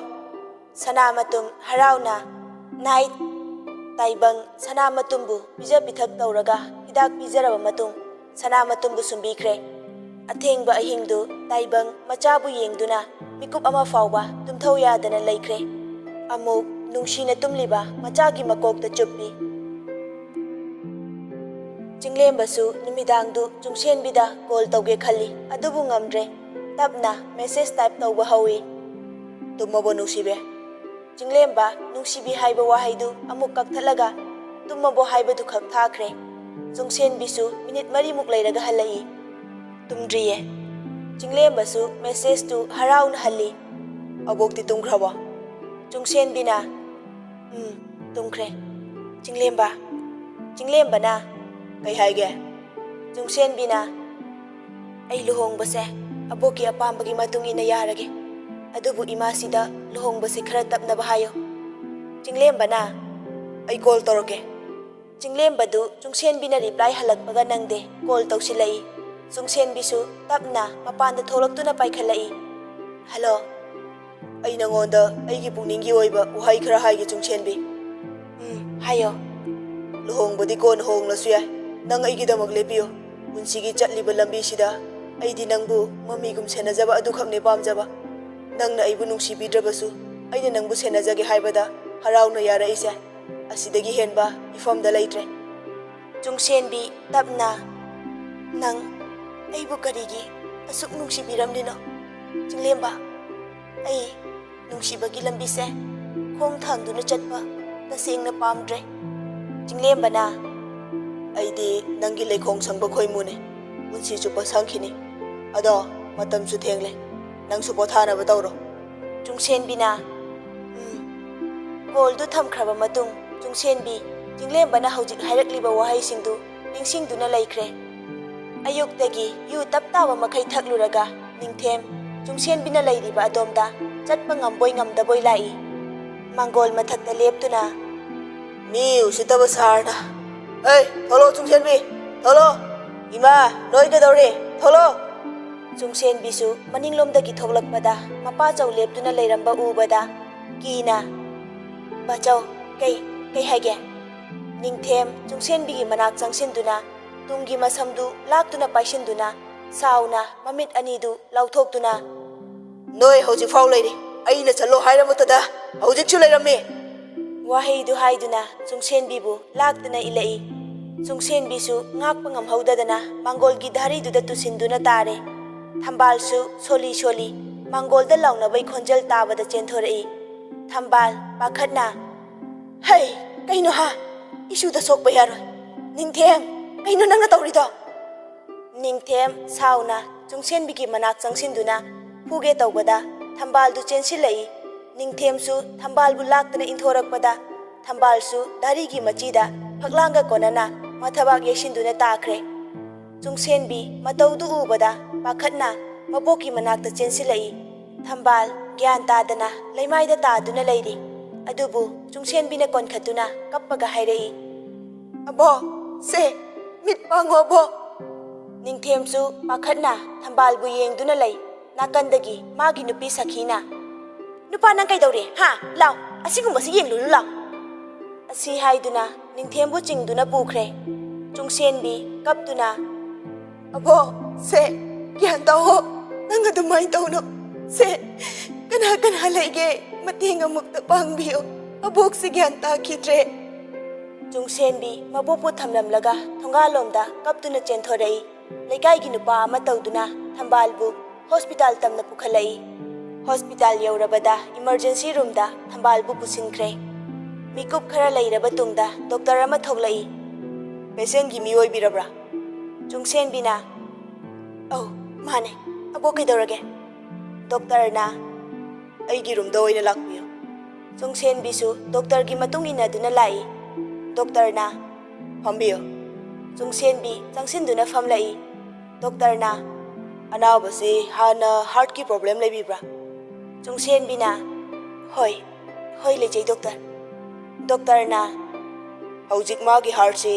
ꯁꯅꯥ ꯃꯇꯨꯝ ꯍꯔꯥꯎꯅ, "ꯅꯥꯏꯠ꯫" ꯇꯥꯏꯕꯪ ꯁꯅꯥ ꯃꯇꯨꯝꯕꯨ ꯄꯤꯖ ꯄꯤꯊꯛ ꯇꯧꯔꯒ ꯍꯤꯗꯥꯛ ꯄꯤꯖꯔꯕ ꯃꯇꯨꯡ, ꯁꯅꯥ ꯃꯇꯨꯝꯕꯨ ꯁꯨꯝꯕꯤꯈ꯭ꯔꯦ꯫ ꯑꯊꯦꯡꯕ ꯑꯍꯤꯡꯗꯨ ꯇꯥꯏꯕꯪ ꯃꯆꯥꯕꯨ ꯌꯦꯡꯗꯨꯅ ꯃꯤꯀꯨꯞ ꯑꯃ ꯐꯥꯎꯕ ꯇꯨꯝꯊꯧ ꯌꯥꯗꯅ ꯂꯩꯈ꯭ꯔꯦ꯫ ꯑꯃꯨꯛ ꯅꯨꯡꯁꯤꯅ ꯇꯨꯝꯂꯤꯕ ꯃꯆꯥꯒꯤ ꯃꯀꯣꯛꯇ ꯆꯨꯞꯄꯤ꯫ ꯆꯤꯡꯂꯦꯝꯕꯁꯨ ꯅꯨꯃꯤꯗꯥꯡꯗꯨ ꯆꯨꯡꯁꯦꯟꯕꯤꯗ ꯀꯣꯜ ꯇꯧꯒꯦ ꯈꯜꯂꯤ, ꯑꯗꯨꯕꯨ ꯉꯝꯗ꯭ꯔꯦ꯫ ꯇꯞꯅ ꯃꯦꯁꯦꯖ ꯇꯥꯏꯞ ꯇꯧꯕ ꯍꯧꯏ꯫ "ꯇꯨꯝꯃꯕꯣ ꯅꯨꯡꯁꯤꯕꯤ?" ꯆꯤꯡꯂꯦꯝꯕ ꯅꯨꯡꯁꯤꯕꯤ ꯍꯥꯏꯕ ꯋꯥꯍꯩꯗꯨ ꯑꯃꯨꯛ ꯀꯛꯊꯠꯂꯒ "ꯇꯨꯝꯃꯕꯣ?" ꯍꯥꯏꯕꯗꯨꯈꯛ ꯊꯥꯈ꯭ꯔꯦ꯫ ꯆꯨꯡꯁꯦꯟꯕꯤꯁꯨ ꯃꯤꯅꯤꯠ ꯃꯔꯤꯃꯨꯛ ꯂꯩꯔꯒ ꯍꯜꯂꯛꯏ꯫ "ꯇꯨꯝꯗ꯭ꯔꯤꯌꯦ꯫" ꯆꯤꯡꯂꯦꯝꯕꯁꯨ ꯃꯦꯁꯦꯖꯇꯨ ꯍꯔꯥꯎꯅ ꯍꯜꯂꯤ꯫ "ꯑꯕꯣꯛꯇꯤ ꯇꯨꯝꯈ꯭ꯔꯕꯣ?" ꯆꯨꯡꯁꯦꯟꯕꯤꯅ, "ꯎꯝ, ꯇꯨꯝꯈ꯭ꯔꯦ꯫" ꯆꯤꯡꯂꯦꯝꯕ, ꯆꯤꯡꯂꯦꯝꯕꯅ, "ꯀꯩ ꯍꯥꯏꯒꯦ?" ꯆꯨꯡꯁꯦꯟꯕꯤꯅ, "ꯑꯩ ꯂꯨꯍꯣꯡꯕꯁꯦ ꯑꯕꯣꯛꯀꯤ ꯑꯄꯥꯝꯕꯒꯤ ꯃꯇꯨꯡ ꯏꯟꯅ ꯌꯥꯔꯒꯦ꯫ ꯑꯗꯨꯕꯨ ꯏꯃꯥꯁꯤꯗ ꯂꯨꯍꯣꯡꯕꯁꯦ ꯈꯔ ꯇꯞꯅꯕ ꯍꯥꯏꯌꯣ꯫" ꯆꯤꯡꯂꯦꯝꯕꯅ, "ꯑꯩ ꯀꯣꯜ ꯇꯧꯔꯛꯀꯦ꯫" ꯆꯤꯡꯂꯦꯝꯕꯗꯨ ꯆꯨꯡꯁꯦꯟꯕꯤꯅ ꯔꯤꯄ꯭ꯂꯥꯏ ꯍꯜꯂꯛꯄꯒ ꯅꯪꯗꯦ, ꯀꯣꯜ ꯇꯧꯁꯤꯜꯂꯛꯏ꯫ ꯆꯨꯡꯁꯦꯟꯕꯤꯁꯨ ꯇꯞꯅ ꯃꯄꯥꯟꯗ ꯊꯣꯛꯂꯛꯇꯨꯅ ꯄꯥꯏꯈꯠꯂꯛꯏ꯫ "ꯍꯜꯂꯣ꯫" "ꯑꯩ ꯅꯉꯣꯟꯗ ꯑꯩꯒꯤ ꯄꯨꯛꯅꯤꯡꯒꯤ ꯑꯣꯏꯕ ꯋꯥꯍꯩ ꯈꯔ ꯍꯥꯏꯒꯦ, ꯆꯨꯡꯁꯦꯟꯕꯤ꯫" "ꯎꯝ, ꯍꯥꯏꯌꯣ꯫" "ꯂꯨꯍꯣꯡꯕꯗꯤ ꯀꯣꯟꯅ ꯍꯣꯡꯂꯁꯨ ꯌꯥꯏ, ꯅꯪ ꯑꯩꯒꯤꯗꯃꯛ ꯂꯦꯞꯄꯤꯌꯨ꯫ ꯄꯨꯟꯁꯤꯒꯤ ꯆꯠꯂꯤꯕ ꯂꯝꯕꯤꯁꯤꯗ ꯑꯩꯗꯤ ꯅꯪꯕꯨ ꯃꯃꯤꯒꯨꯝ ꯁꯦꯟꯅꯖꯕ ꯑꯗꯨꯈꯛꯅꯦ ꯄꯥꯝꯖꯕ꯫ ꯅꯪꯅ ꯑꯩꯕꯨ ꯅꯨꯡꯁꯤꯕꯤꯗ꯭ꯔꯕꯁꯨ ꯑꯩꯅ ꯅꯪꯕꯨ ꯁꯦꯟꯅꯖꯒꯦ ꯍꯥꯏꯕꯗ ꯍꯔꯥꯎꯅ ꯌꯥꯔꯛꯏꯁꯦ꯫ ꯑꯁꯤꯗꯒꯤ ꯍꯦꯟꯕ ꯏꯐꯝꯗ ꯂꯩꯇ꯭ꯔꯦ꯫" ꯆꯨꯡꯁꯦꯟꯕꯤ ꯇꯞꯅ, "ꯅꯪ ꯑꯩꯕꯨ ꯀꯔꯤꯒꯤ ꯑꯁꯨꯛ ꯅꯨꯡꯁꯤꯕꯤꯔꯝꯂꯤꯅꯣ? ꯆꯤꯡꯂꯦꯝꯕ, ꯑꯩ ꯅꯨꯡꯁꯤꯕꯒꯤ ꯂꯝꯕꯤꯁꯦ ꯈꯣꯡ ꯊꯥꯡꯗꯨꯅ ꯆꯠꯄ ꯇꯁꯦꯡꯅ ꯄꯥꯝꯗ꯭ꯔꯦ꯫" ꯆꯤꯡꯂꯦꯝꯕꯅ, "ꯑꯩꯗꯤ ꯅꯪꯒꯤ ꯂꯩꯈꯣꯡ ꯁꯪꯕ ꯈꯣꯏꯃꯨꯅꯦ, ꯄꯨꯟꯁꯤ ꯆꯨꯞꯄ ꯁꯪꯈꯤꯅꯤ꯫ ꯑꯗꯣ ꯃꯇꯝꯁꯨ ꯊꯦꯡꯂꯦ, ꯅꯪꯁꯨ ꯄꯣꯊꯥꯅꯕ ꯇꯧꯔꯣ꯫" ꯆꯨꯡꯁꯦꯟꯕꯤꯅ, "ꯎꯝ꯫" ꯀꯣꯜꯗꯨ ꯊꯝꯈ꯭ꯔꯕ ꯃꯇꯨꯡ, ꯆꯨꯡꯁꯦꯟꯕꯤ ꯆꯤꯡꯂꯦꯝꯕꯅ ꯍꯧꯖꯤꯛ ꯍꯥꯏꯔꯛꯂꯤꯕ ꯋꯥꯍꯩꯁꯤꯡꯗꯨ ꯅꯤꯡꯁꯤꯡꯗꯨꯅ ꯂꯩꯈ꯭ꯔꯦ꯫ ꯑꯌꯨꯛꯇꯒꯤ ꯌꯨ ꯇꯞ ꯇꯥꯕ ꯃꯈꯩ ꯊꯛꯂꯨꯔꯒ, ꯅꯤꯡꯊꯦꯝ ꯆꯨꯡꯁꯦꯟꯕꯤꯅ ꯂꯩꯔꯤꯕ ꯑꯗꯣꯝꯗ ꯆꯠꯄ ꯉꯝꯕꯣꯏ ꯉꯝꯗꯕꯣꯏ ꯂꯥꯛꯏ꯫ ꯃꯥꯡꯒꯣꯜ ꯃꯊꯛꯇ ꯂꯦꯞꯇꯨꯅ, "ꯃꯤ ꯎꯁꯤꯠꯇꯕ ꯁꯥꯔꯅ꯫ ꯍꯩ, ꯊꯣꯛꯂꯛꯑꯣ ꯆꯨꯡꯁꯦꯟꯕꯤ, ꯊꯣꯛꯂꯛꯑꯣ꯫ ꯏꯃꯥ, ꯅꯣꯏ ꯀꯩꯗꯧꯔꯤ? ꯊꯣꯛꯂꯛꯑꯣ꯫" ꯆꯨꯡꯁꯦꯟꯕꯤꯁꯨ ꯃꯅꯤꯡꯂꯣꯝꯗꯒꯤ ꯊꯣꯛꯂꯛꯄꯗ ꯃꯄꯥꯆꯧ ꯂꯦꯞꯇꯨꯅ ꯂꯩꯔꯝꯕ ꯎꯕꯗ ꯀꯤꯅ, "ꯕꯥꯆꯧ, ꯀꯩ, ꯀꯩ ꯍꯥꯏꯒꯦ?" ꯅꯤꯡꯊꯦꯝ ꯆꯨꯡꯁꯦꯟꯕꯤꯒꯤ ꯃꯅꯥꯛ ꯆꯪꯁꯤꯟꯗꯨꯅ ꯇꯨꯡꯒꯤ ꯃꯁꯝꯗꯨ ꯂꯥꯛꯇꯨꯅ ꯄꯥꯏꯁꯤꯟꯗꯨꯅ ꯁꯥꯎꯅ ꯃꯃꯤꯠ ꯑꯅꯤꯗꯨ ꯂꯥꯎꯊꯣꯛꯇꯨꯅ, "ꯅꯣꯏ ꯍꯧꯖꯤꯛ ꯐꯥꯎ ꯂꯩꯔꯤ꯫ ꯑꯩꯅ ꯆꯠꯂꯣ ꯍꯥꯏꯔꯕꯇꯗ ꯍꯧꯖꯤꯛꯁꯨ ꯂꯩꯔꯝꯃꯤ꯫" ꯋꯥꯍꯩꯗꯨ ꯍꯥꯏꯗꯨꯅ ꯆꯨꯡꯁꯦꯟꯕꯤꯕꯨ ꯂꯥꯛꯇꯨꯅ ꯏꯜꯂꯛꯏ꯫ ꯆꯨꯡꯁꯦꯟꯕꯤꯁꯨ ꯉꯥꯛꯄ ꯉꯝꯍꯧꯗꯗꯅ ꯃꯥꯡꯒꯣꯜꯒꯤ ꯙꯥꯔꯤꯗꯨꯗ ꯇꯨꯁꯤꯟꯗꯨꯅ ꯇꯥꯔꯦ꯫ ꯊꯝꯕꯥꯜꯁꯨ ꯁꯣꯜꯂꯤ ꯁꯣꯜꯂꯤ ꯃꯥꯡꯒꯣꯜꯗ ꯂꯥꯎꯅꯕꯩ ꯈꯣꯟꯖꯦꯜ ꯇꯥꯕꯗ ꯆꯦꯟꯊꯣꯔꯛꯏ꯫ ꯊꯝꯕꯥꯜ ꯄꯥꯈꯠꯅ, "ꯍꯩ, ꯀꯩꯅꯣ ꯍꯥ? ꯏꯁꯨꯗ ꯁꯣꯛꯄ ꯌꯥꯔꯣꯏ꯫ ꯅꯤꯡꯊꯦꯝ, ꯀꯩꯅꯣ ꯅꯪꯅ ꯇꯧꯔꯤꯗꯣ?" ꯅꯤꯡꯊꯦꯝ ꯁꯥꯎꯅ ꯆꯨꯡꯁꯦꯟꯕꯤꯒꯤ ꯃꯅꯥꯛ ꯆꯪꯁꯤꯟꯗꯨꯅ ꯐꯨꯒꯦ ꯇꯧꯕꯗ ꯊꯝꯕꯥꯜꯗꯨ ꯆꯦꯟꯁꯤꯜꯂꯛꯏ꯫ ꯅꯤꯡꯊꯦꯝꯁꯨ ꯊꯝꯕꯥꯜꯕꯨ ꯂꯥꯛꯇꯨꯅ ꯏꯟꯊꯣꯔꯛꯄꯗ ꯊꯝꯕꯥꯜꯁꯨ ꯙꯥꯔꯤꯒꯤ ꯃꯆꯤꯗ ꯐꯛꯂꯥꯡꯒ ꯀꯣꯟꯅꯅ ꯃꯊꯕꯥꯛ ꯌꯩꯁꯤꯟꯗꯨꯅ ꯇꯥꯈ꯭ꯔꯦ꯫ ꯆꯨꯡꯁꯦꯟꯕꯤ ꯃꯇꯧꯗꯨ ꯎꯕꯗ ꯄꯥꯈꯠꯅ ꯃꯕꯣꯛꯀꯤ ꯃꯅꯥꯛꯇ ꯆꯦꯟꯁꯤꯜꯂꯛꯏ꯫ ꯊꯝꯕꯥꯜ ꯒ꯭ꯌꯥꯟ ꯇꯥꯗꯅ ꯂꯩꯃꯥꯏꯗ ꯇꯥꯗꯨꯅ ꯂꯩꯔꯤ꯫ ꯑꯗꯨꯕꯨ ꯆꯨꯡꯁꯦꯟꯕꯤꯅ ꯀꯣꯟꯈꯠꯇꯨꯅ ꯀꯞꯄꯒ ꯍꯥꯏꯔꯛꯏ, "ꯑꯕꯣꯛ, ꯁꯦ, ꯃꯤꯠ ꯄꯥꯡꯉꯣ ꯑꯕꯣꯛ!" ꯅꯤꯡꯊꯦꯝꯁꯨ ꯄꯥꯈꯠꯅ ꯊꯝꯕꯥꯜꯕꯨ ꯌꯦꯡꯗꯨꯅ ꯂꯩ꯫ ꯅꯥꯀꯟꯗꯒꯤ ꯃꯥꯒꯤ ꯅꯨꯄꯤ ꯁꯈꯤꯅ, "ꯅꯨꯄꯥ, ꯅꯪ ꯀꯩꯗꯧꯔꯤ? ꯍꯥ? ꯂꯥꯎ, ꯑꯁꯤꯒꯨꯝꯕꯁꯤ ꯌꯦꯡꯂꯨꯅꯨ ꯂꯥꯎ!" ꯑꯁꯤ ꯍꯥꯏꯗꯨꯅ ꯅꯤꯡꯊꯦꯝꯕꯨ ꯆꯤꯡꯗꯨꯅ ꯄꯨꯈ꯭ꯔꯦ꯫ ꯆꯨꯡꯁꯦꯟꯕꯤ ꯀꯞꯇꯨꯅ, "ꯑꯕꯣꯛ, ꯁꯦ, ꯒ꯭ꯌꯥꯟ ꯇꯥꯑꯣ, ꯅꯪ ꯑꯗꯨꯃꯥꯏꯅ ꯇꯧꯅꯨ꯫ ꯁꯦ, ꯀꯅꯥ ꯀꯅꯥ ꯂꯩꯒꯦ? ꯃꯇꯦꯡ ꯑꯃꯨꯛꯇ ꯄꯥꯡꯕꯤꯌꯨ꯫ ꯑꯕꯣꯛꯁꯦ ꯒ꯭ꯌꯥꯟ ꯇꯥꯈꯤꯗ꯭ꯔꯦ꯫" ꯆꯨꯡꯁꯦꯟꯕꯤ ꯃꯕꯣꯛꯄꯨ ꯊꯝꯂꯝꯂꯒ ꯊꯣꯡꯒꯥꯜꯂꯣꯝꯗ ꯀꯞꯇꯨꯅ ꯆꯦꯟꯊꯣꯔꯛꯏ꯫ ꯂꯩꯀꯥꯏꯒꯤ ꯅꯨꯄꯥ ꯑꯃ ꯇꯧꯗꯨꯅ ꯊꯝꯕꯥꯜꯕꯨ ꯍꯣꯁꯄꯤꯇꯥꯜ ꯇꯝꯅ ꯄꯨꯈꯠꯂꯛꯏ꯫ ꯍꯣꯁꯄꯤꯇꯥꯜ ꯌꯧꯔꯕꯗ ꯏꯃꯔꯖꯦꯟꯁꯤ ꯔꯨꯝꯗ ꯊꯝꯕꯥꯜꯕꯨ ꯄꯨꯁꯤꯟꯈ꯭ꯔꯦ꯫ ꯃꯤꯀꯨꯞ ꯈꯔ ꯂꯩꯔꯕ ꯇꯨꯡꯗ ꯗꯣꯛꯇꯔ ꯑꯃ ꯊꯣꯛꯂꯛꯏ꯫ "ꯄꯦꯁꯦꯟꯒꯤ ꯃꯤ ꯑꯣꯏꯕꯤꯔꯕ꯭ꯔꯥ?" ꯆꯨꯡꯁꯦꯟꯕꯤꯅ, "ꯑꯧ, ꯃꯥꯅꯦ꯫ ꯑꯕꯣꯛ ꯀꯩꯗꯧꯔꯒꯦ?" ꯗꯣꯛꯇꯔꯅ, "ꯑꯩꯒꯤ ꯔꯨꯝꯗ ꯑꯣꯏꯅ ꯂꯥꯛꯄꯤꯌꯨ꯫" ꯆꯨꯡꯁꯦꯟꯕꯤꯁꯨ ꯗꯣꯛꯇꯔꯒꯤ ꯃꯇꯨꯡ ꯏꯟꯅꯗꯨꯅ ꯂꯥꯛꯏ꯫ ꯗꯣꯛꯇꯔꯅ, "ꯐꯝꯕꯤꯌꯨ꯫" ꯆꯨꯡꯁꯦꯟꯕꯤ ꯆꯪꯁꯤꯟꯗꯨꯅ ꯐꯝꯂꯛꯏ꯫ ꯗꯣꯛꯇꯔꯅ, "ꯑꯅꯥꯕꯁꯤ ꯍꯥꯟꯅ ꯍꯥꯔꯠꯀꯤ ꯄ꯭ꯔꯣꯕ꯭ꯂꯦꯝ ꯂꯩꯕꯤꯕ꯭ꯔꯥ?" ꯆꯨꯡꯁꯦꯟꯕꯤꯅ, "ꯍꯣꯏ, ꯍꯣꯏ, ꯂꯩꯖꯩ ꯗꯣꯛꯇꯔ꯫" ꯗꯣꯛꯇꯔꯅ, "ꯍꯧꯖꯤꯛ ꯃꯥꯒꯤ ꯍꯥꯔꯠꯁꯤ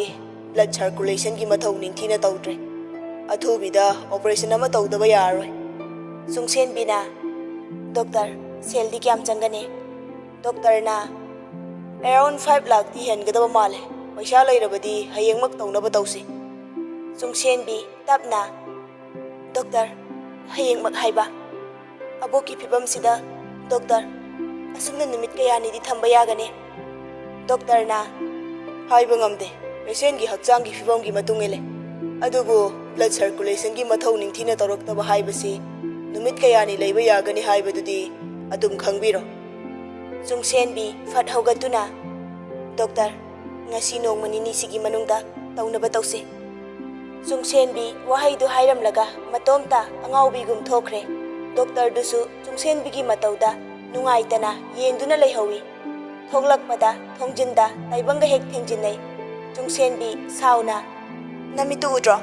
ꯕ꯭ꯂꯗ ꯁꯔꯀꯨꯂꯦꯁꯟꯒꯤ ꯃꯊꯧ ꯅꯤꯡꯊꯤꯅ ꯇꯧꯗ꯭ꯔꯦ꯫ ꯑꯊꯨꯕꯤꯗ ꯑꯣꯄꯔꯦꯁꯟ ꯑꯃ ꯇꯧꯗꯕ ꯌꯥꯔꯔꯣꯏ꯫" ꯆꯨꯡꯁꯦꯟꯕꯤꯅ, "ꯗꯣꯛꯇꯔ, ꯁꯦꯜꯗꯤ ꯀꯌꯥꯝ ꯆꯪꯒꯅꯤ?" ꯗꯣꯛꯇꯔꯅ, "ꯑꯦꯔꯥꯎꯟ ꯐꯥꯏꯚ ꯂꯥꯛꯇꯤ ꯍꯦꯟꯒꯗꯕ ꯃꯥꯜꯂꯦ꯫ ꯄꯩꯁꯥ ꯂꯩꯔꯕꯗꯤ ꯍꯌꯦꯡꯃꯛ ꯇꯧꯅꯕ ꯇꯧꯁꯤ꯫" ꯆꯨꯡꯁꯦꯟꯕꯤ ꯇꯞꯅ, "ꯗꯣꯛꯇꯔ, ꯍꯌꯦꯡꯃꯛ ꯍꯥꯏꯕ? ꯑꯕꯣꯛꯀꯤ ꯐꯤꯕꯝꯁꯤꯗ, ꯗꯣꯛꯇꯔ, ꯑꯁꯨꯝꯅ ꯅꯨꯃꯤꯠ ꯀꯌꯥꯅꯤꯗꯤ ꯊꯝꯕ ꯌꯥꯒꯅꯤ?" ꯗꯣꯛꯇꯔꯅ, "ꯍꯥꯏꯕ ꯉꯝꯗꯦ, ꯄꯦꯁꯦꯟꯒꯤ ꯍꯛꯆꯥꯡꯒꯤ ꯐꯤꯕꯝꯒꯤ ꯃꯇꯨꯡ ꯏꯜꯂꯦ꯫ ꯑꯗꯨꯕꯨ ꯕ꯭ꯂꯗ ꯁꯔꯀꯨꯂꯦꯁꯟꯒꯤ ꯃꯊꯧ ꯅꯤꯡꯊꯤꯅ ꯇꯧꯔꯛꯇꯕ ꯍꯥꯏꯕꯁꯤ ꯅꯨꯃꯤꯠ ꯀꯌꯥꯅꯤ ꯂꯩꯕ ꯌꯥꯒꯅꯤ ꯍꯥꯏꯕꯗꯨꯗꯤ ꯑꯗꯨꯝ ꯈꯪꯕꯤꯔꯣ꯫" ꯆꯨꯡꯁꯦꯟꯕꯤ ꯐꯠ ꯍꯧꯒꯠꯇꯨꯅ, "ꯗꯣꯛꯇꯔ, ꯉꯁꯤ ꯅꯣꯡꯃ ꯅꯤꯅꯤꯁꯤꯒꯤ ꯃꯅꯨꯡꯗ ꯇꯧꯅꯕ ꯇꯧꯁꯤ꯫" ꯆꯨꯡꯁꯦꯟꯕꯤ ꯋꯥꯍꯩꯗꯨ ꯍꯥꯏꯔꯝꯂꯒ ꯃꯇꯣꯝꯇ ꯑꯉꯥꯎꯕꯤꯒꯨꯝ ꯊꯣꯛꯈ꯭ꯔꯦ꯫ ꯗꯣꯛꯇꯔꯗꯨꯁꯨ ꯆꯨꯡꯁꯦꯟꯕꯤꯒꯤ ꯃꯇꯧꯗ ꯅꯨꯡꯉꯥꯏꯇꯅ ꯌꯦꯡꯗꯨꯅ ꯂꯩꯍꯧꯏ꯫ ꯊꯣꯛꯂꯛꯄꯗ ꯊꯣꯡꯖꯤꯟꯗ ꯇꯥꯏꯕꯪꯒ ꯍꯦꯛ ꯊꯦꯡꯖꯤꯟꯅꯩ꯫ ꯆꯨꯡꯁꯦꯟꯕꯤ ꯁꯥꯎꯅ, "ꯅꯃꯤꯠꯇꯨ ꯎꯗ꯭ꯔꯣ?